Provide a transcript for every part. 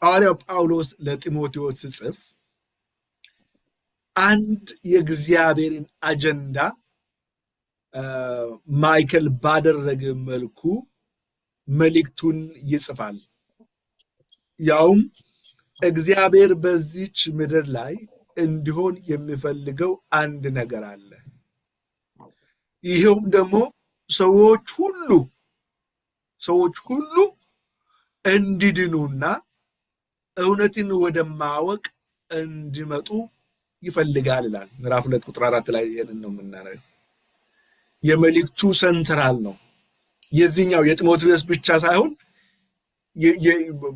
ሐዋርያው ጳውሎስ ለጢሞቴዎስ ሲጽፍ አንድ የእግዚአብሔርን አጀንዳ ማዕከል ባደረገ መልኩ መልእክቱን ይጽፋል። ያውም እግዚአብሔር በዚች ምድር ላይ እንዲሆን የሚፈልገው አንድ ነገር አለ። ይኸውም ደግሞ ሰዎች ሁሉ እንዲድኑና እውነትን ወደ ማወቅ እንዲመጡ ይፈልጋል ይላል። ምዕራፍ 2 ቁጥር 4 ላይ ይህንን ነው የምናየው። የመልእክቱ central ነው። የዚህኛው የጢሞቴዎስ ብቻ ሳይሆን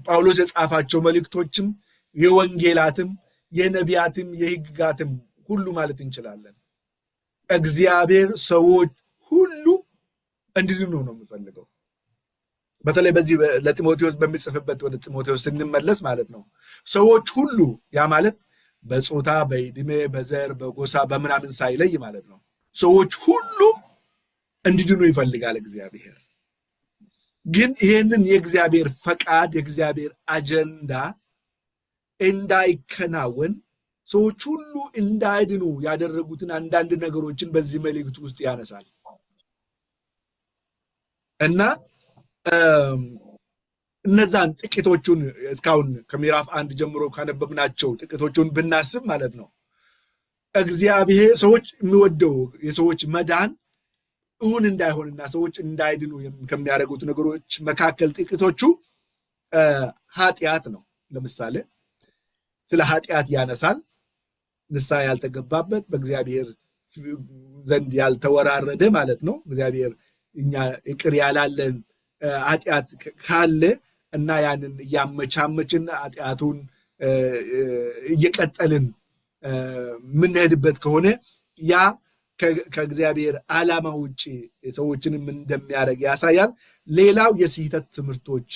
ጳውሎስ የጻፋቸው መልእክቶችም፣ የወንጌላትም፣ የነቢያትም፣ የሕግጋትም ሁሉ ማለት እንችላለን። እግዚአብሔር ሰዎች ሁሉ እንዲድኑ ነው የሚፈልገው። በተለይ በዚህ ለጢሞቴዎስ በሚጽፍበት፣ ወደ ጢሞቴዎስ ስንመለስ ማለት ነው። ሰዎች ሁሉ፣ ያ ማለት በጾታ፣ በዕድሜ፣ በዘር፣ በጎሳ፣ በምናምን ሳይለይ ማለት ነው። ሰዎች ሁሉ እንዲድኑ ይፈልጋል እግዚአብሔር። ግን ይሄንን የእግዚአብሔር ፈቃድ፣ የእግዚአብሔር አጀንዳ እንዳይከናወን፣ ሰዎች ሁሉ እንዳይድኑ ያደረጉትን አንዳንድ ነገሮችን በዚህ መልእክት ውስጥ ያነሳል። እና እነዛን ጥቂቶቹን፣ እስካሁን ከምዕራፍ 1 ጀምሮ ካነበብናቸው ጥቂቶቹን ብናስብ ማለት ነው፣ እግዚአብሔር ሰዎች የሚወደው የሰዎች መዳን እውን እንዳይሆንና ሰዎች እንዳይድኑ ከሚያደርጉት ነገሮች መካከል ጥቂቶቹ ኃጢአት ነው። ለምሳሌ ስለ ኃጢአት ያነሳል። ንስሐ ያልተገባበት፣ በእግዚአብሔር ዘንድ ያልተወራረደ ማለት ነው። እግዚአብሔር እኛ ይቅር ያላለን ኃጢአት ካለ እና ያንን እያመቻመችን ኃጢአቱን እየቀጠልን የምንሄድበት ከሆነ ያ ከእግዚአብሔር ዓላማ ውጭ ሰዎችንም እንደሚያደርግ ያሳያል። ሌላው የስህተት ትምህርቶች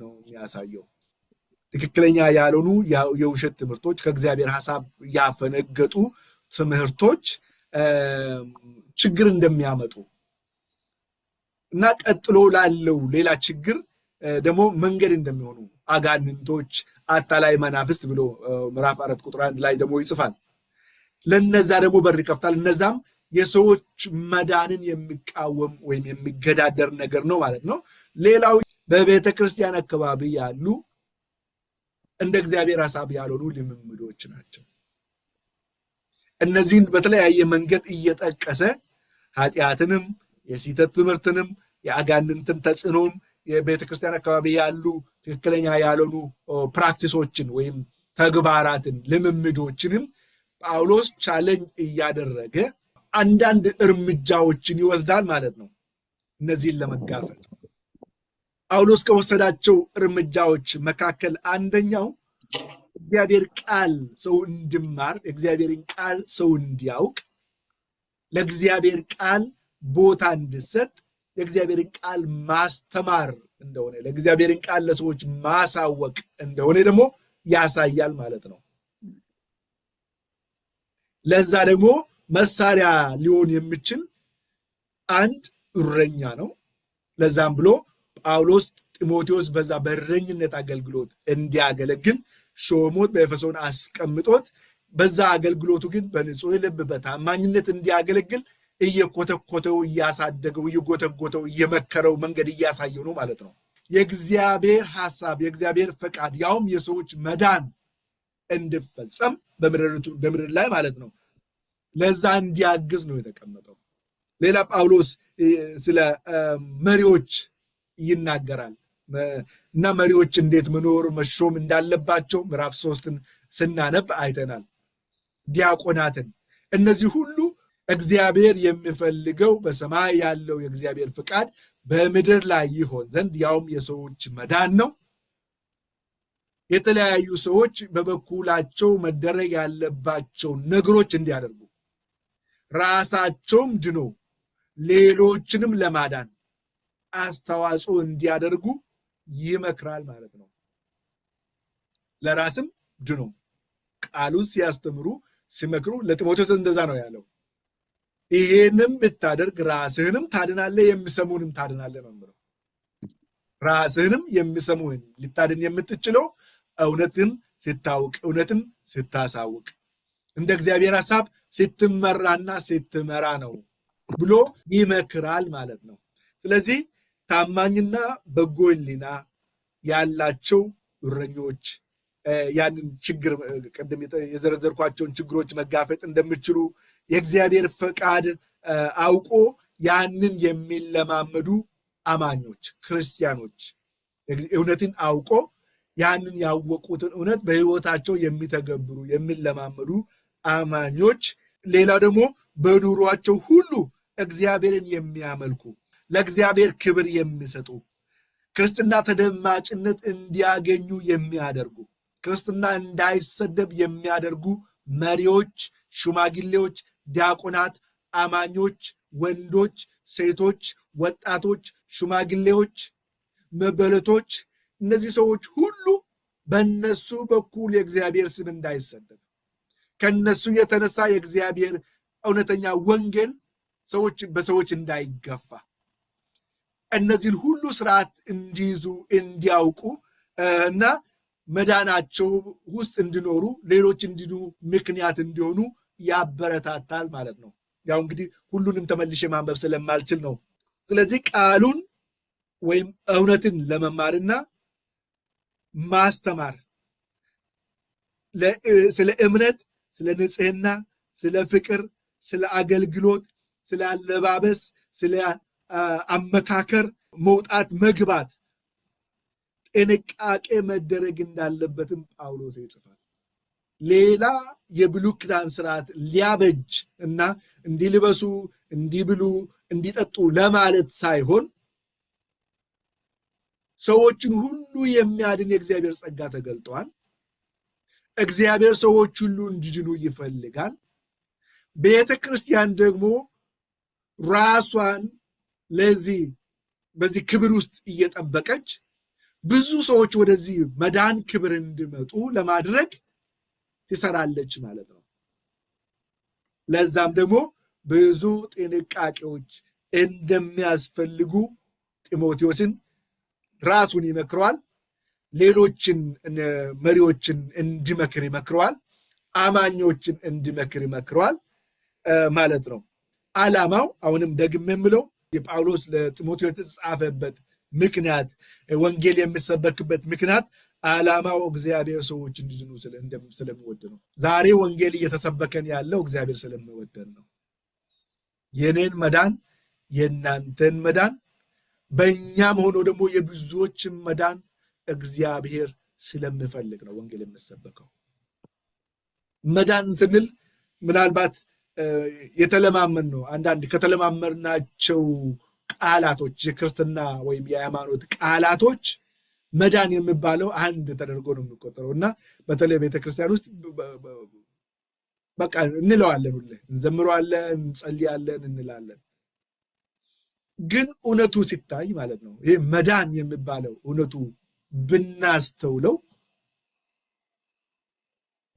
ነው የሚያሳየው። ትክክለኛ ያልሆኑ የውሸት ትምህርቶች፣ ከእግዚአብሔር ሀሳብ ያፈነገጡ ትምህርቶች ችግር እንደሚያመጡ እና ቀጥሎ ላለው ሌላ ችግር ደግሞ መንገድ እንደሚሆኑ፣ አጋንንቶች፣ አታላይ መናፍስት ብሎ ምዕራፍ 4 ቁጥር 1 ላይ ደግሞ ይጽፋል። ለነዛ ደግሞ በር ይከፍታል። እነዛም የሰዎች መዳንን የሚቃወም ወይም የሚገዳደር ነገር ነው ማለት ነው። ሌላው በቤተ ክርስቲያን አካባቢ ያሉ እንደ እግዚአብሔር ሀሳብ ያልሆኑ ልምምዶች ናቸው። እነዚህን በተለያየ መንገድ እየጠቀሰ ኃጢአትንም፣ የስህተት ትምህርትንም፣ የአጋንንትን ተጽዕኖም፣ የቤተ ክርስቲያን አካባቢ ያሉ ትክክለኛ ያልሆኑ practice ኦችን ወይም ተግባራትን፣ ልምምዶችንም ጳውሎስ challenge እያደረገ አንዳንድ እርምጃዎችን ይወስዳል ማለት ነው። እነዚህን ለመጋፈጥ ጳውሎስ ከወሰዳቸው እርምጃዎች መካከል አንደኛው እግዚአብሔር ቃል ሰው እንዲማር፣ የእግዚአብሔርን ቃል ሰው እንዲያውቅ፣ ለእግዚአብሔር ቃል ቦታ እንዲሰጥ፣ የእግዚአብሔርን ቃል ማስተማር እንደሆነ፣ ለእግዚአብሔርን ቃል ለሰዎች ማሳወቅ እንደሆነ ደግሞ ያሳያል ማለት ነው። ለዛ ደግሞ መሳሪያ ሊሆን የሚችል አንድ እረኛ ነው። ለዛም ብሎ ጳውሎስ ጢሞቴዎስ በዛ በእረኝነት አገልግሎት እንዲያገለግል ሾሞት በኤፌሶን አስቀምጦት፣ በዛ አገልግሎቱ ግን በንጹህ ልብ በታማኝነት እንዲያገለግል እየኮተኮተው፣ እያሳደገው፣ እየጎተጎተው፣ እየመከረው፣ መንገድ እያሳየው ነው ማለት ነው። የእግዚአብሔር ሐሳብ፣ የእግዚአብሔር ፈቃድ፣ ያውም የሰዎች መዳን እንዲፈጸም በምድር ላይ ማለት ነው። ለዛ እንዲያግዝ ነው የተቀመጠው። ሌላ ጳውሎስ ስለ መሪዎች ይናገራል እና መሪዎች እንዴት መኖር፣ መሾም እንዳለባቸው ምዕራፍ 3ን ስናነብ አይተናል። ዲያቆናትን፣ እነዚህ ሁሉ እግዚአብሔር የሚፈልገው በሰማይ ያለው የእግዚአብሔር ፍቃድ በምድር ላይ ይሆን ዘንድ፣ ያውም የሰዎች መዳን ነው። የተለያዩ ሰዎች በበኩላቸው መደረግ ያለባቸው ነገሮች እንዲያደርጉ፣ ራሳቸውም ድኖ ሌሎችንም ለማዳን አስተዋጽኦ እንዲያደርጉ ይመክራል ማለት ነው። ለራስም ድኖ ቃሉን ሲያስተምሩ፣ ሲመክሩ ለጢሞቴዎስ እንደዛ ነው ያለው። ይሄንም ብታደርግ ራስህንም ታድናለህ፣ የሚሰሙህንም ታድናለህ ነው የሚለው። ራስህንም የሚሰሙህን ልታድን የምትችለው እውነትን ስታውቅ፣ እውነትን ስታሳውቅ፣ እንደ እግዚአብሔር ሐሳብ ስትመራና ስትመራ ነው ብሎ ይመክራል ማለት ነው። ስለዚህ ታማኝና በጎ ሕሊና ያላቸው እረኞች ያንን ችግር፣ ቅድም የዘረዘርኳቸውን ችግሮች መጋፈጥ እንደሚችሉ የእግዚአብሔር ፈቃድ አውቆ ያንን የሚለማመዱ አማኞች ክርስቲያኖች፣ እውነትን አውቆ ያንን ያወቁትን እውነት በሕይወታቸው የሚተገብሩ፣ የሚለማመዱ አማኞች፣ ሌላው ደግሞ በኑሯቸው ሁሉ እግዚአብሔርን የሚያመልኩ፣ ለእግዚአብሔር ክብር የሚሰጡ፣ ክርስትና ተደማጭነት እንዲያገኙ የሚያደርጉ፣ ክርስትና እንዳይሰደብ የሚያደርጉ መሪዎች፣ ሽማግሌዎች፣ ዲያቆናት፣ አማኞች፣ ወንዶች፣ ሴቶች፣ ወጣቶች፣ ሽማግሌዎች፣ መበለቶች፣ እነዚህ ሰዎች ሁሉ በእነሱ በኩል የእግዚአብሔር ስም እንዳይሰደብ፣ ከነሱ የተነሳ የእግዚአብሔር እውነተኛ ወንጌል ሰዎች በሰዎች እንዳይገፋ፣ እነዚህን ሁሉ ስርዓት እንዲይዙ፣ እንዲያውቁ እና መዳናቸው ውስጥ እንዲኖሩ፣ ሌሎች እንዲድኑ ምክንያት እንዲሆኑ ያበረታታል ማለት ነው። ያው እንግዲህ ሁሉንም ተመልሼ ማንበብ ስለማልችል ነው። ስለዚህ ቃሉን ወይም እውነትን ለመማርና ማስተማር ስለ እምነት፣ ስለ ንጽህና፣ ስለ ፍቅር፣ ስለ አገልግሎት፣ ስለ አለባበስ፣ ስለ አመካከር፣ መውጣት መግባት ጥንቃቄ መደረግ እንዳለበትም ጳውሎስ ይጽፋል። ሌላ የብሉይ ኪዳን ስርዓት ሊያበጅ እና እንዲልበሱ፣ እንዲብሉ፣ እንዲጠጡ ለማለት ሳይሆን ሰዎችን ሁሉ የሚያድን የእግዚአብሔር ጸጋ ተገልጧል። እግዚአብሔር ሰዎች ሁሉ እንዲድኑ ይፈልጋል። ቤተ ክርስቲያን ደግሞ ራሷን ለዚህ በዚህ ክብር ውስጥ እየጠበቀች ብዙ ሰዎች ወደዚህ መዳን ክብር እንዲመጡ ለማድረግ ትሰራለች ማለት ነው። ለዛም ደግሞ ብዙ ጥንቃቄዎች እንደሚያስፈልጉ ጢሞቴዎስን ራሱን ይመክረዋል። ሌሎችን መሪዎችን እንዲመክር ይመክረዋል። አማኞችን እንዲመክር ይመክረዋል ማለት ነው። ዓላማው፣ አሁንም ደግሜ የምለው፣ የጳውሎስ ለጢሞቴዎስ የተጻፈበት ምክንያት፣ ወንጌል የሚሰበክበት ምክንያት፣ ዓላማው እግዚአብሔር ሰዎች እንዲድኑ ስለሚወድ ነው። ዛሬ ወንጌል እየተሰበከን ያለው እግዚአብሔር ስለሚወደን ነው። የኔን መዳን፣ የእናንተን መዳን፣ በእኛም ሆኖ ደግሞ የብዙዎችን መዳን እግዚአብሔር ስለሚፈልግ ነው ወንጌል የሚሰበከው። መዳን ስንል ምናልባት የተለማመን ነው። አንዳንድ ከተለማመድናቸው ቃላቶች፣ የክርስትና ወይም የሃይማኖት ቃላቶች መዳን የሚባለው አንድ ተደርጎ ነው የሚቆጠረው እና በተለይ ቤተክርስቲያን ውስጥ በቃ እንለዋለን፣ ሁሌ እንዘምረዋለን፣ እንጸልያለን፣ እንላለን። ግን እውነቱ ሲታይ ማለት ነው፣ ይሄ መዳን የሚባለው እውነቱ ብናስተውለው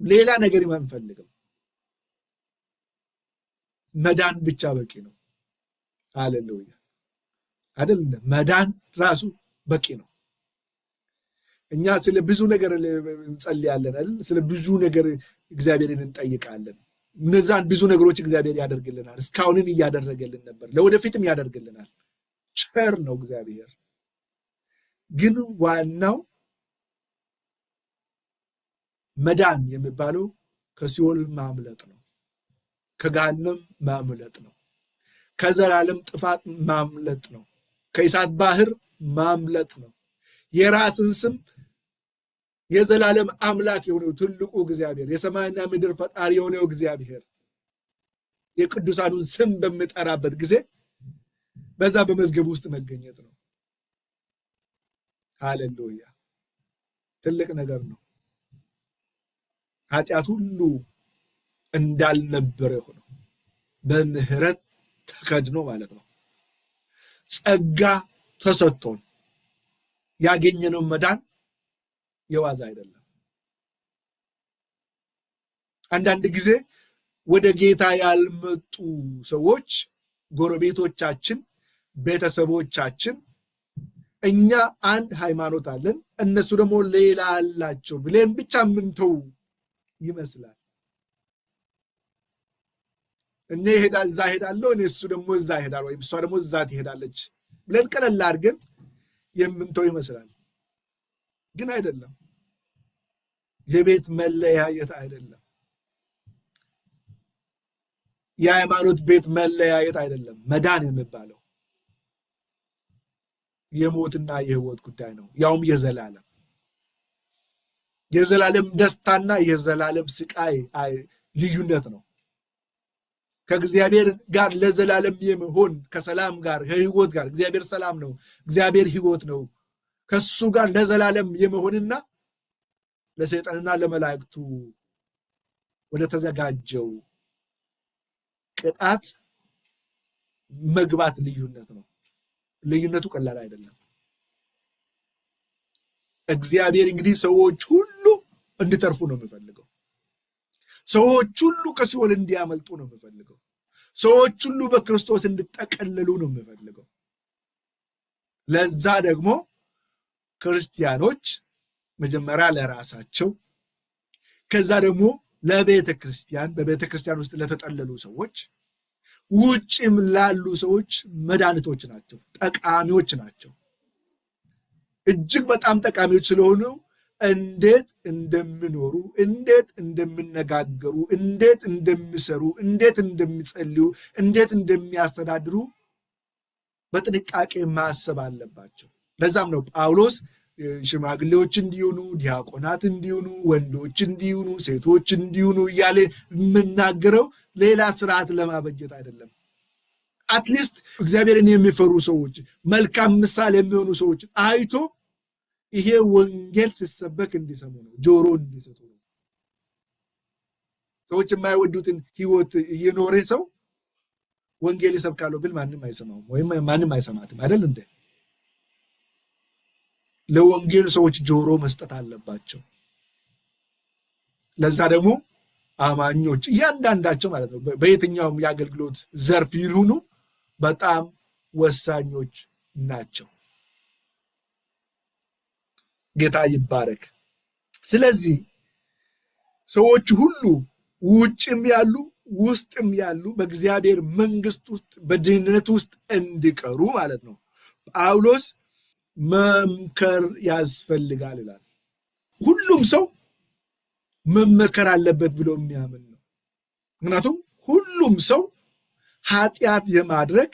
ሌላ ነገር አንፈልግም። መዳን ብቻ በቂ ነው። ሃሌሉያ፣ አይደል? መዳን ራሱ በቂ ነው። እኛ ስለ ብዙ ነገር እንጸልያለን አይደል? ስለ ብዙ ነገር እግዚአብሔርን እንጠይቃለን። እነዛን ብዙ ነገሮች እግዚአብሔር ያደርግልናል። እስካሁንም እያደረገልን ነበር፣ ለወደፊትም ያደርግልናል። ቸር ነው እግዚአብሔር። ግን ዋናው መዳን የሚባለው ከሲኦል ማምለጥ ነው። ከገሃነም ማምለጥ ነው። ከዘላለም ጥፋት ማምለጥ ነው። ከእሳት ባህር ማምለጥ ነው። የራስን ስም የዘላለም አምላክ የሆነው ትልቁ እግዚአብሔር፣ የሰማይና ምድር ፈጣሪ የሆነው እግዚአብሔር የቅዱሳኑን ስም በሚጠራበት ጊዜ በዛ በመዝገብ ውስጥ መገኘት ነው። ሃሌሉያ! ትልቅ ነገር ነው። ኃጢአት ሁሉ እንዳልነበረ ሆነው በምህረት ተከድኖ ማለት ነው። ጸጋ ተሰጥቶን ያገኘነው መዳን የዋዛ አይደለም። አንዳንድ ጊዜ ወደ ጌታ ያልመጡ ሰዎች፣ ጎረቤቶቻችን፣ ቤተሰቦቻችን እኛ አንድ ሃይማኖት አለን፣ እነሱ ደግሞ ሌላ አላቸው ብለን ብቻ ምንተው ይመስላል። እኔ እዛ ሄዳለሁ፣ እኔ እሱ ደግሞ እዛ ይሄዳል፣ ወይም እሷ ደግሞ እዛ ትሄዳለች ብለን ቀለል አድርገን የምንተው ይመስላል። ግን አይደለም። የቤት መለያየት አይደለም። የሃይማኖት ቤት መለያየት አይደለም። መዳን የሚባለው የሞትና የህይወት ጉዳይ ነው፣ ያውም የዘላለም የዘላለም ደስታና የዘላለም ስቃይ ልዩነት ነው። ከእግዚአብሔር ጋር ለዘላለም የመሆን፣ ከሰላም ጋር፣ ከህይወት ጋር፣ እግዚአብሔር ሰላም ነው፣ እግዚአብሔር ህይወት ነው። ከሱ ጋር ለዘላለም የመሆንና ለሰይጣንና ለመላእክቱ ወደ ተዘጋጀው ቅጣት መግባት ልዩነት ነው። ልዩነቱ ቀላል አይደለም። እግዚአብሔር እንግዲህ ሰዎች ሁሉ እንዲተርፉ ነው የሚፈልገው። ሰዎች ሁሉ ከሲኦል እንዲያመልጡ ነው የሚፈልገው። ሰዎች ሁሉ በክርስቶስ እንዲጠቀለሉ ነው የሚፈልገው። ለዛ ደግሞ ክርስቲያኖች መጀመሪያ ለራሳቸው፣ ከዛ ደግሞ ለቤተ ክርስቲያን፣ በቤተ ክርስቲያን ውስጥ ለተጠለሉ ሰዎች፣ ውጭም ላሉ ሰዎች መድኃኒቶች ናቸው፣ ጠቃሚዎች ናቸው። እጅግ በጣም ጠቃሚዎች ስለሆኑ እንዴት እንደሚኖሩ፣ እንዴት እንደሚነጋገሩ፣ እንዴት እንደሚሰሩ፣ እንዴት እንደሚጸልዩ፣ እንዴት እንደሚያስተዳድሩ በጥንቃቄ ማሰብ አለባቸው። ለዛም ነው ጳውሎስ ሽማግሌዎች እንዲሆኑ፣ ዲያቆናት እንዲሆኑ፣ ወንዶች እንዲሆኑ፣ ሴቶች እንዲሆኑ እያለ የምናገረው ሌላ ስርዓት ለማበጀት አይደለም። At least እግዚአብሔርን የሚፈሩ ሰዎች፣ መልካም ምሳሌ የሚሆኑ ሰዎች አይቶ ይሄ ወንጌል ሲሰበክ እንዲሰሙ ነው፣ ጆሮ እንዲሰጡ ነው። ሰዎች የማይወዱትን ህይወት እየኖረ ሰው ወንጌል ይሰብካለሁ ብል ማንም አይሰማውም ወይም ማንም አይሰማትም፣ አይደል እንዴ? ለወንጌል ሰዎች ጆሮ መስጠት አለባቸው። ለዛ ደግሞ አማኞች እያንዳንዳቸው ማለት ነው፣ በየትኛውም የአገልግሎት ዘርፍ ይሁኑ፣ በጣም ወሳኞች ናቸው። ጌታ ይባረክ። ስለዚህ ሰዎች ሁሉ ውጭም ያሉ ውስጥም ያሉ በእግዚአብሔር መንግስት ውስጥ በድህነት ውስጥ እንዲቀሩ ማለት ነው ጳውሎስ መምከር ያስፈልጋል ይላል። ሁሉም ሰው መመከር አለበት ብሎ የሚያምን ነው። ምክንያቱም ሁሉም ሰው ኃጢአት የማድረግ፣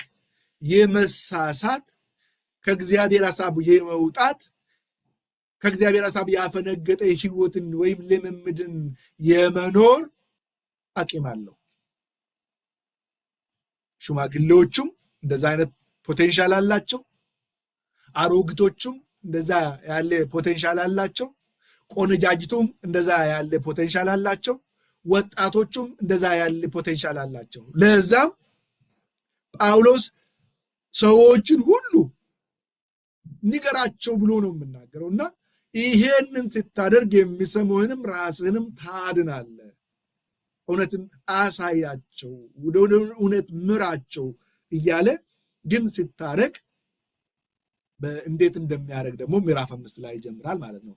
የመሳሳት፣ ከእግዚአብሔር ሐሳብ የመውጣት፣ ከእግዚአብሔር ሐሳብ ያፈነገጠ ህይወትን ወይም ልምምድን የመኖር አቅም አለው። ሽማግሌዎቹም እንደዛ አይነት potential አላቸው። አሮጊቶቹም እንደዛ ያለ potential አላቸው። ቆነጃጅቱም እንደዛ ያለ potential አላቸው። ወጣቶቹም እንደዛ ያለ potential አላቸው። ለዛም ጳውሎስ ሰዎችን ሁሉ ንገራቸው ብሎ ነው የምናገረው፣ እና ይሄንን ስታደርግ የሚሰሙህንም ራስህንም ታድናለህ። እውነትን አሳያቸው፣ ወደ እውነት ምራቸው እያለ ግን ስታደርግ እንዴት እንደሚያደርግ ደግሞ ምዕራፍ 5 ላይ ይጀምራል ማለት ነው።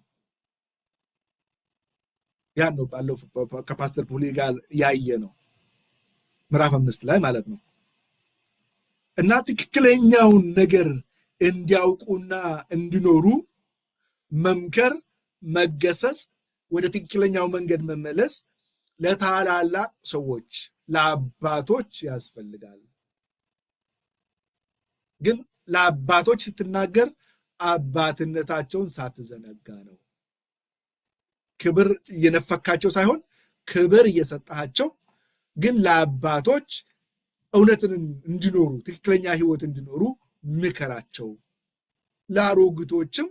ያን ነው ባለው ከፓስተር ፑሊ ጋር ያየ ነው፣ ምዕራፍ 5 ላይ ማለት ነው። እና ትክክለኛውን ነገር እንዲያውቁና እንዲኖሩ መምከር፣ መገሰጽ፣ ወደ ትክክለኛው መንገድ መመለስ ለታላላቅ ሰዎች፣ ለአባቶች ያስፈልጋል። ግን ለአባቶች ስትናገር አባትነታቸውን ሳትዘነጋ ነው። ክብር እየነፈካቸው ሳይሆን ክብር እየሰጣቸው፣ ግን ለአባቶች እውነትን እንዲኖሩ፣ ትክክለኛ ህይወት እንዲኖሩ ምከራቸው። ለአሮጊቶችም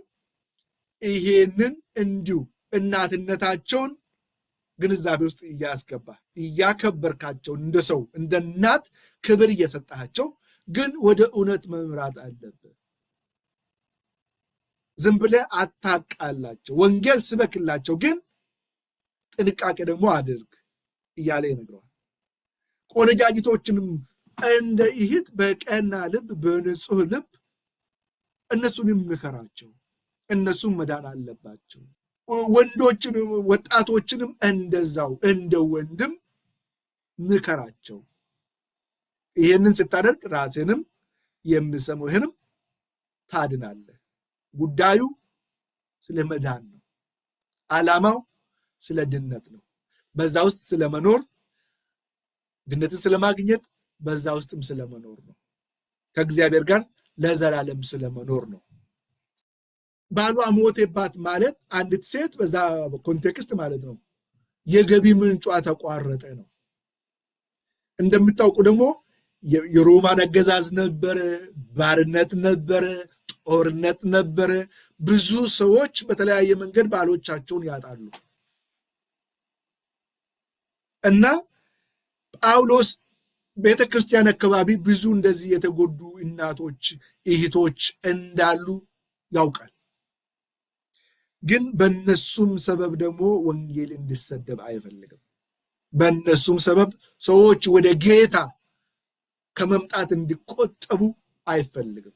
ይሄንን እንዲሁ እናትነታቸውን ግንዛቤ ውስጥ እያስገባ፣ እያከበርካቸው፣ እንደ ሰው እንደ እናት ክብር እየሰጣቸው ግን ወደ እውነት መምራት አለብህ። ዝም ብለህ አታቃላቸው፣ ወንጌል ስበክላቸው፣ ግን ጥንቃቄ ደግሞ አድርግ እያለ ይነግረዋል። ቆነጃጅቶችንም እንደ እህት በቀና ልብ፣ በንጹህ ልብ እነሱንም ምከራቸው፣ እነሱም መዳን አለባቸው። ወንዶችንም ወጣቶችንም እንደዛው እንደ ወንድም ምከራቸው። ይህንን ስታደርግ ራስህንም የሚሰሙህንም ታድናለህ። ጉዳዩ ስለ መዳን ነው። ዓላማው ስለ ድነት ነው። በዛ ውስጥ ስለመኖር፣ ድነትን ስለማግኘት፣ በዛ ውስጥም ስለመኖር ነው። ከእግዚአብሔር ጋር ለዘላለም ስለመኖር ነው። ባሏ ሞተባት ማለት አንዲት ሴት በዛ context ማለት ነው የገቢ ምንጯ ተቋረጠ ነው። እንደምታውቁ ደግሞ የሮማን አገዛዝ ነበረ፣ ባርነት ነበረ፣ ጦርነት ነበረ። ብዙ ሰዎች በተለያየ መንገድ ባሎቻቸውን ያጣሉ እና ጳውሎስ ቤተክርስቲያን አካባቢ ብዙ እንደዚህ የተጎዱ እናቶች፣ እህቶች እንዳሉ ያውቃል። ግን በእነሱም ሰበብ ደግሞ ወንጌል እንዲሰደብ አይፈልግም። በእነሱም ሰበብ ሰዎች ወደ ጌታ ከመምጣት እንዲቆጠቡ አይፈልግም።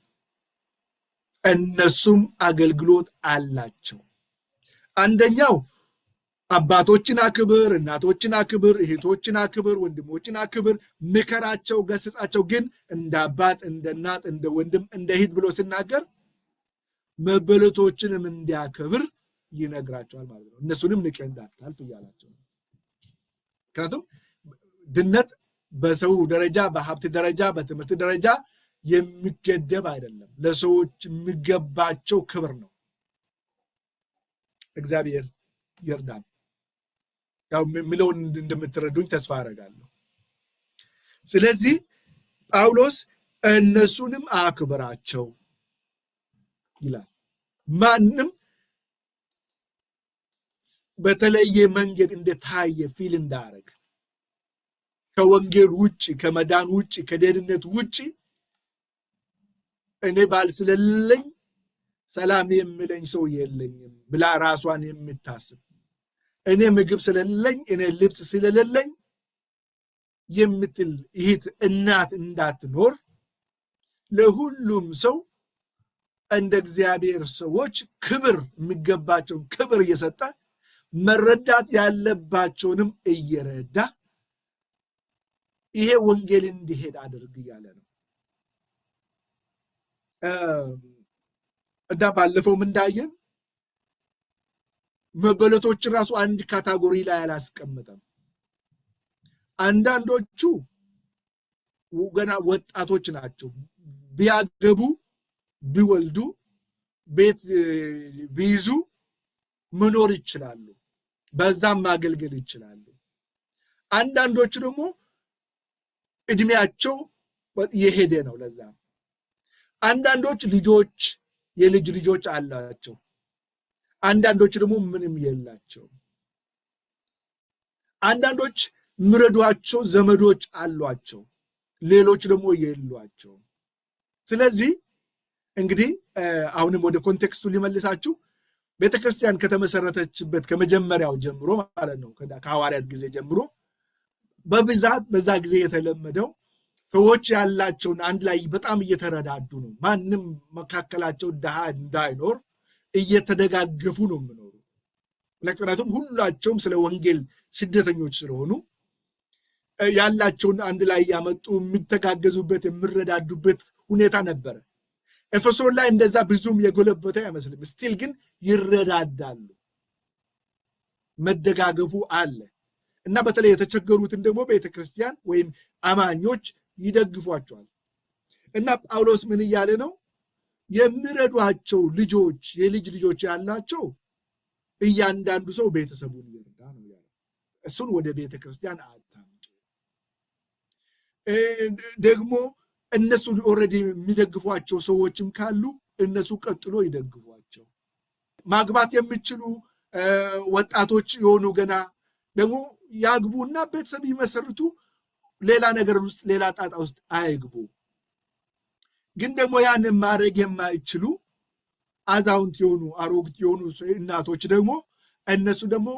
እነሱም አገልግሎት አላቸው። አንደኛው አባቶችን አክብር፣ እናቶችን አክብር፣ እህቶችን አክብር፣ ወንድሞችን አክብር፣ ምከራቸው፣ ገስጻቸው። ግን እንደ አባት፣ እንደ እናት፣ እንደ ወንድም፣ እንደ እህት ብሎ ሲናገር መበለቶችንም እንዲያከብር ይነግራቸዋል ማለት ነው። እነሱንም ንቀህ እንዳታልፍ እያላቸው ነው። ምክንያቱም ድነት በሰው ደረጃ፣ በሀብት ደረጃ፣ በትምህርት ደረጃ የሚገደብ አይደለም። ለሰዎች የሚገባቸው ክብር ነው። እግዚአብሔር ይርዳን። ያው የሚለውን እንደምትረዱኝ ተስፋ አደርጋለሁ። ስለዚህ ጳውሎስ እነሱንም አክብራቸው ይላል። ማንም በተለየ መንገድ እንደታየ feel እንዳያደርግ፣ ከወንጌል ውጭ፣ ከመዳን ውጭ፣ ከደህንነት ውጭ እኔ ባል ስለሌለኝ ሰላም የሚለኝ ሰው የለኝም ብላ ራሷን የምታስብ፣ እኔ ምግብ ስለሌለኝ፣ እኔ ልብስ ስለሌለኝ የምትል እህት እናት እንዳትኖር ለሁሉም ሰው እንደ እግዚአብሔር ሰዎች ክብር የሚገባቸውን ክብር እየሰጠ፣ መረዳት ያለባቸውንም እየረዳ ይሄ ወንጌል እንዲሄድ አድርግ እያለ ነው። እና ባለፈውም እንዳየን መበለቶችን ራሱ አንድ category ላይ አላስቀመጠም። አንዳንዶቹ ገና ወጣቶች ናቸው። ቢያገቡ፣ ቢወልዱ፣ ቤት ቢይዙ መኖር ይችላሉ። በዛም ማገልገል ይችላሉ። አንዳንዶቹ ደግሞ እድሜያቸው የሄደ ነው። ለዛ አንዳንዶች ልጆች፣ የልጅ ልጆች አላቸው። አንዳንዶች ደግሞ ምንም የላቸውም። አንዳንዶች ምረዷቸው ዘመዶች አሏቸው፣ ሌሎች ደግሞ የሏቸውም። ስለዚህ እንግዲህ አሁንም ወደ context ኡ ሊመልሳችሁ፣ ቤተክርስቲያን ከተመሰረተችበት ከመጀመሪያው ጀምሮ ማለት ነው፣ ከሐዋርያት ጊዜ ጀምሮ በብዛት በዛ ጊዜ የተለመደው ሰዎች ያላቸውን አንድ ላይ በጣም እየተረዳዱ ነው። ማንም መካከላቸው ድሃ እንዳይኖር እየተደጋገፉ ነው የሚኖሩ። ምክንያቱም ሁላቸውም ስለ ወንጌል ስደተኞች ስለሆኑ ያላቸውን አንድ ላይ ያመጡ የሚተጋገዙበት፣ የሚረዳዱበት ሁኔታ ነበረ። ኤፌሶን ላይ እንደዛ ብዙም የጎለበተ አይመስልም። Still ግን ይረዳዳሉ፣ መደጋገፉ አለ እና በተለይ የተቸገሩትን ደግሞ ቤተክርስቲያን ወይም አማኞች ይደግፏቸዋል። እና ጳውሎስ ምን እያለ ነው? የሚረዷቸው ልጆች፣ የልጅ ልጆች ያላቸው እያንዳንዱ ሰው ቤተሰቡን ይርዳ ነው ያለው። እሱን ወደ ቤተ ክርስቲያን አታምጡ። ደግሞ እነሱ already የሚደግፏቸው ሰዎችም ካሉ እነሱ ቀጥሎ ይደግፏቸው። ማግባት የሚችሉ ወጣቶች የሆኑ ገና ደግሞ ያግቡና ቤተሰብ ይመሰርቱ። ሌላ ነገር ውስጥ፣ ሌላ ጣጣ ውስጥ አይግቡ። ግን ደግሞ ያንን ማድረግ የማይችሉ አዛውንት የሆኑ፣ አሮጊት የሆኑ እናቶች ደግሞ እነሱ ደግሞ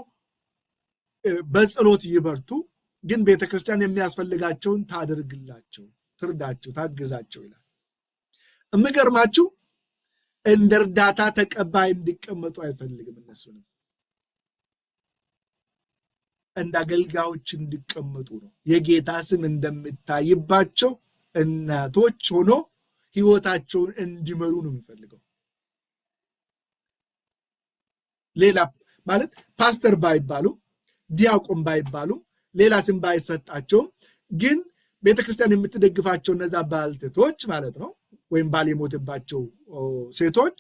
በጸሎት ይበርቱ። ግን ቤተክርስቲያን የሚያስፈልጋቸውን ታደርግላቸው፣ ትርዳቸው፣ ታግዛቸው ይላል። የሚገርማችሁ እንደ እርዳታ ተቀባይ እንዲቀመጡ አይፈልግም። እነሱንም እንደ አገልጋዮች እንዲቀመጡ ነው። የጌታ ስም እንደሚታይባቸው እናቶች ሆኖ ህይወታቸውን እንዲመሩ ነው የሚፈልገው። ሌላ ማለት ፓስተር ባይባሉም ዲያቆን ባይባሉም ሌላ ስም ባይሰጣቸውም ግን ቤተክርስቲያን የምትደግፋቸው እነዛ ባልቴቶች ማለት ነው፣ ወይም ባል የሞተባቸው ሴቶች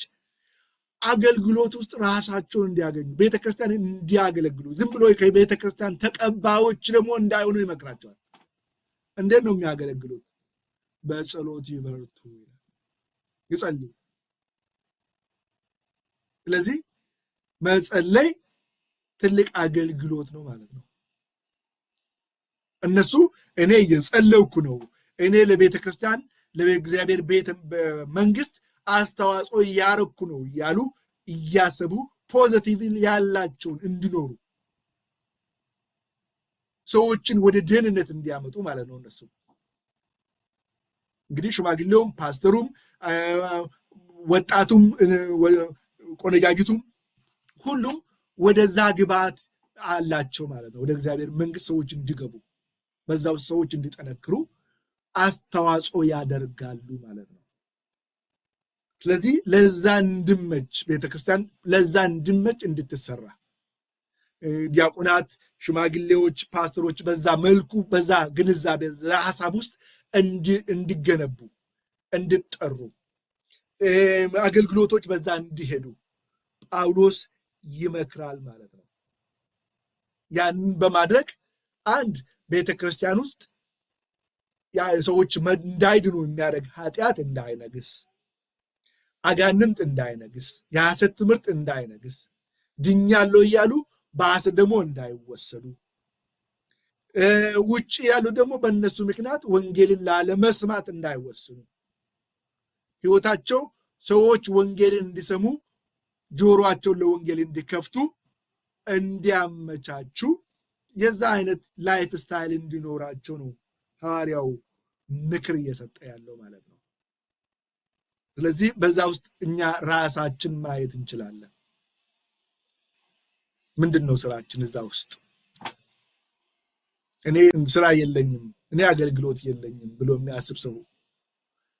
አገልግሎት ውስጥ ራሳቸውን እንዲያገኙ ቤተክርስቲያን እንዲያገለግሉ ዝም ብሎ ከቤተክርስቲያን ተቀባዮች ደግሞ እንዳይሆኑ ይመክራቸዋል። እንዴት ነው የሚያገለግሉት? በጸሎት ይበርቱ፣ ይጸልዩ። ስለዚህ መጸለይ ትልቅ አገልግሎት ነው ማለት ነው። እነሱ እኔ እየጸለይኩ ነው፣ እኔ ለቤተክርስቲያን ለእግዚአብሔር ቤተ መንግስት አስተዋጽኦ እያረኩ ነው እያሉ እያሰቡ positive ያላቸውን እንዲኖሩ ሰዎችን ወደ ደህንነት እንዲያመጡ ማለት ነው። እነሱ እንግዲህ ሽማግሌውም፣ ፓስተሩም፣ ወጣቱም፣ ቆነጃጅቱም ሁሉም ወደዛ ግብዓት አላቸው ማለት ነው። ወደ እግዚአብሔር መንግስት ሰዎች እንዲገቡ በዛው ሰዎች እንዲጠነክሩ አስተዋጽኦ ያደርጋሉ ማለት ነው። ስለዚህ ለዛ እንድመች ቤተክርስቲያን ለዛ እንድመች እንድትሰራ ዲያቆናት፣ ሽማግሌዎች፣ ፓስተሮች በዛ መልኩ በዛ ግንዛቤ በዛ ሀሳብ ውስጥ እንዲገነቡ እንዲጠሩ አገልግሎቶች በዛ እንዲሄዱ ጳውሎስ ይመክራል ማለት ነው። ያንን በማድረግ አንድ ቤተክርስቲያን ውስጥ ሰዎች እንዳይድኑ የሚያደርግ ኃጢአት እንዳይነግስ፣ አጋንንት እንዳይነግስ፣ የሐሰት ትምህርት እንዳይነግስ፣ ድኛለሁ እያሉ በሐሰት ደግሞ እንዳይወሰዱ፣ ውጭ ያሉ ደግሞ በእነሱ ምክንያት ወንጌልን ላለመስማት እንዳይወስኑ፣ ህይወታቸው ሰዎች ወንጌልን እንዲሰሙ ጆሮአቸውን ለወንጌል እንዲከፍቱ እንዲያመቻቹ የዛ አይነት life style እንዲኖራቸው ነው ሐዋርያው ምክር እየሰጠ ያለው ማለት ነው። ስለዚህ በዛ ውስጥ እኛ ራሳችን ማየት እንችላለን። ምንድን ነው ስራችን እዛ ውስጥ? እኔ ስራ የለኝም፣ እኔ አገልግሎት የለኝም ብሎ የሚያስብ ሰው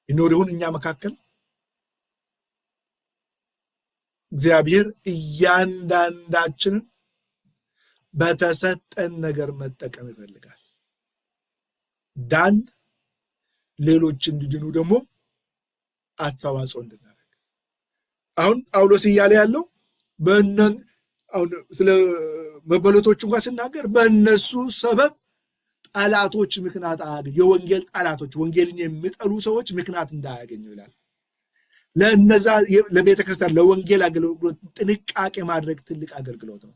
ይኖር ይሆን እኛ መካከል? እግዚአብሔር እያንዳንዳችንን በተሰጠን ነገር መጠቀም ይፈልጋል። ዳን ሌሎች እንዲድኑ ደግሞ አስተዋጽኦ እንድናደርግ። አሁን ጳውሎስ እያለ ያለው አሁን ስለ መበለቶቹ እንኳን ሲናገር በእነሱ ሰበብ ጠላቶች ምክንያት አያገኙ፣ የወንጌል ጠላቶች ወንጌልን የሚጠሉ ሰዎች ምክንያት እንዳያገኙ ይላል። ለእነዛ ለቤተ ክርስቲያን ለወንጌል አገልግሎት ጥንቃቄ ማድረግ ትልቅ አገልግሎት ነው።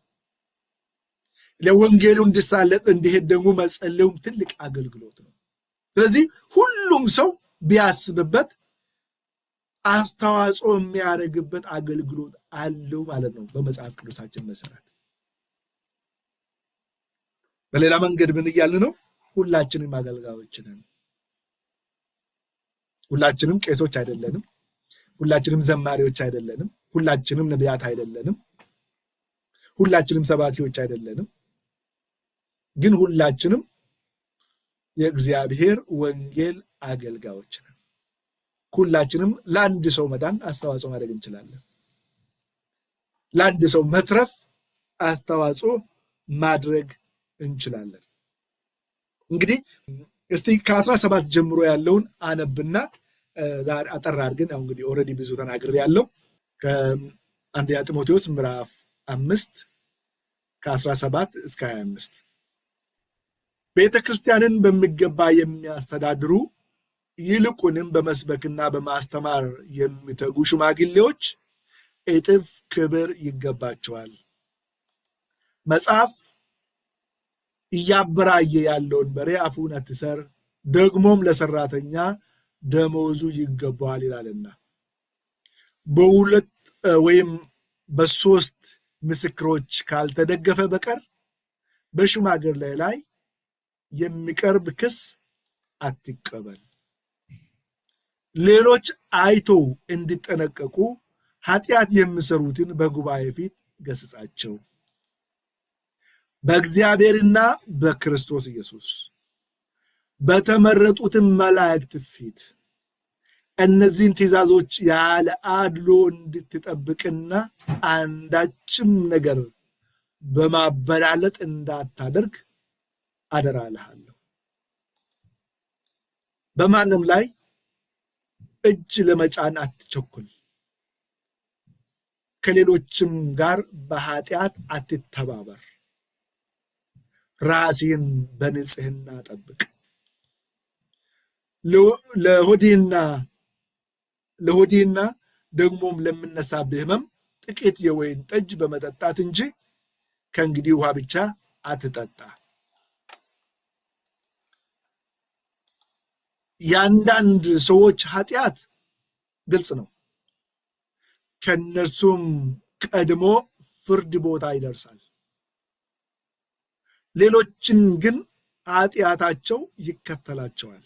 ለወንጌሉ እንዲሳለጥ እንዲሄድ ደግሞ መጸለዩም ትልቅ አገልግሎት ነው። ስለዚህ ሁሉም ሰው ቢያስብበት አስተዋጽኦ የሚያደርግበት አገልግሎት አለው ማለት ነው በመጽሐፍ ቅዱሳችን መሰረት። በሌላ መንገድ ምን እያልን ነው? ሁላችንም አገልጋዮች ነን። ሁላችንም ቄሶች አይደለንም። ሁላችንም ዘማሪዎች አይደለንም። ሁላችንም ነቢያት አይደለንም። ሁላችንም ሰባኪዎች አይደለንም። ግን ሁላችንም የእግዚአብሔር ወንጌል አገልጋዮች ነን። ሁላችንም ለአንድ ሰው መዳን አስተዋጽኦ ማድረግ እንችላለን። ለአንድ ሰው መትረፍ አስተዋጽኦ ማድረግ እንችላለን። እንግዲህ እስቲ ከ17 ጀምሮ ያለውን አነብና ዛሬ አጠር አድርገን ያው እንግዲህ already ብዙ ተናግሬ ያለው ከአንደኛ ጢሞቴዎስ ምዕራፍ 5 ከ17 እስከ 25 ቤተ ክርስቲያንን በሚገባ የሚያስተዳድሩ ይልቁንም በመስበክና በማስተማር የሚተጉ ሽማግሌዎች እጥፍ ክብር ይገባቸዋል። መጽሐፍ እያበራየ ያለውን በሬ አፉን አትሰር፣ ደግሞም ለሰራተኛ ደመወዙ ይገባዋል ይላልና። በሁለት ወይም በሶስት ምስክሮች ካልተደገፈ በቀር በሽማግሌ ላይ የሚቀርብ ክስ አትቀበል። ሌሎች አይተው እንዲጠነቀቁ ኃጢአት የሚሰሩትን በጉባኤ ፊት ገስጻቸው። በእግዚአብሔርና በክርስቶስ ኢየሱስ በተመረጡትም መላእክት ፊት እነዚህን ትእዛዞች ያለ አድሎ እንድትጠብቅና አንዳችም ነገር በማበላለጥ እንዳታደርግ አደራ እልሃለሁ። በማንም ላይ እጅ ለመጫን አትቸኩል፣ ከሌሎችም ጋር በኃጢአት አትተባበር። ራስህን በንጽህና ጠብቅ። ለሆድህና ለሆድህና ደግሞም ለሚነሳብህ ሕመም ጥቂት የወይን ጠጅ በመጠጣት እንጂ ከእንግዲህ ውሃ ብቻ አትጠጣ። የአንዳንድ ሰዎች ኃጢአት ግልጽ ነው፣ ከእነርሱም ቀድሞ ፍርድ ቦታ ይደርሳል። ሌሎችን ግን ኃጢአታቸው ይከተላቸዋል።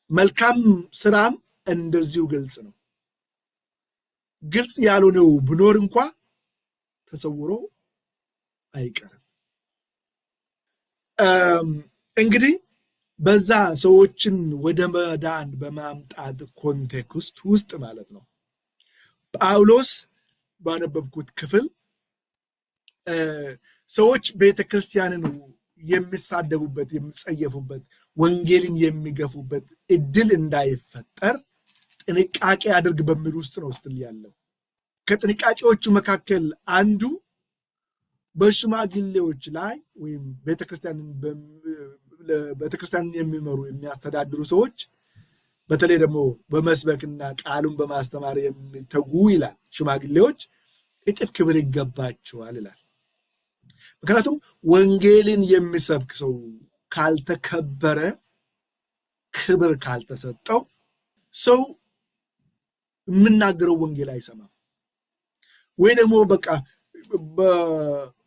መልካም ስራም እንደዚሁ ግልጽ ነው። ግልጽ ያልሆነው ብኖር እንኳ ተሰውሮ አይቀርም። እንግዲህ በዛ ሰዎችን ወደ መዳን በማምጣት context ውስጥ ማለት ነው፣ ጳውሎስ ባነበብኩት ክፍል ሰዎች ቤተክርስቲያንን የሚሳደቡበት፣ የሚጸየፉበት፣ ወንጌልን የሚገፉበት እድል እንዳይፈጠር ጥንቃቄ አድርግ በሚል ውስጥ ነው ስትል ያለው። ከጥንቃቄዎቹ መካከል አንዱ በሽማግሌዎች ላይ ወይም ቤተክርስቲያንን የሚመሩ፣ የሚያስተዳድሩ ሰዎች፣ በተለይ ደግሞ በመስበክና ቃሉን በማስተማር የሚተጉ ይላል፣ ሽማግሌዎች እጥፍ ክብር ይገባቸዋል ይላል። ምክንያቱም ወንጌልን የሚሰብክ ሰው ካልተከበረ፣ ክብር ካልተሰጠው ሰው የምናገረው ወንጌል አይሰማም። ወይ ደግሞ በቃ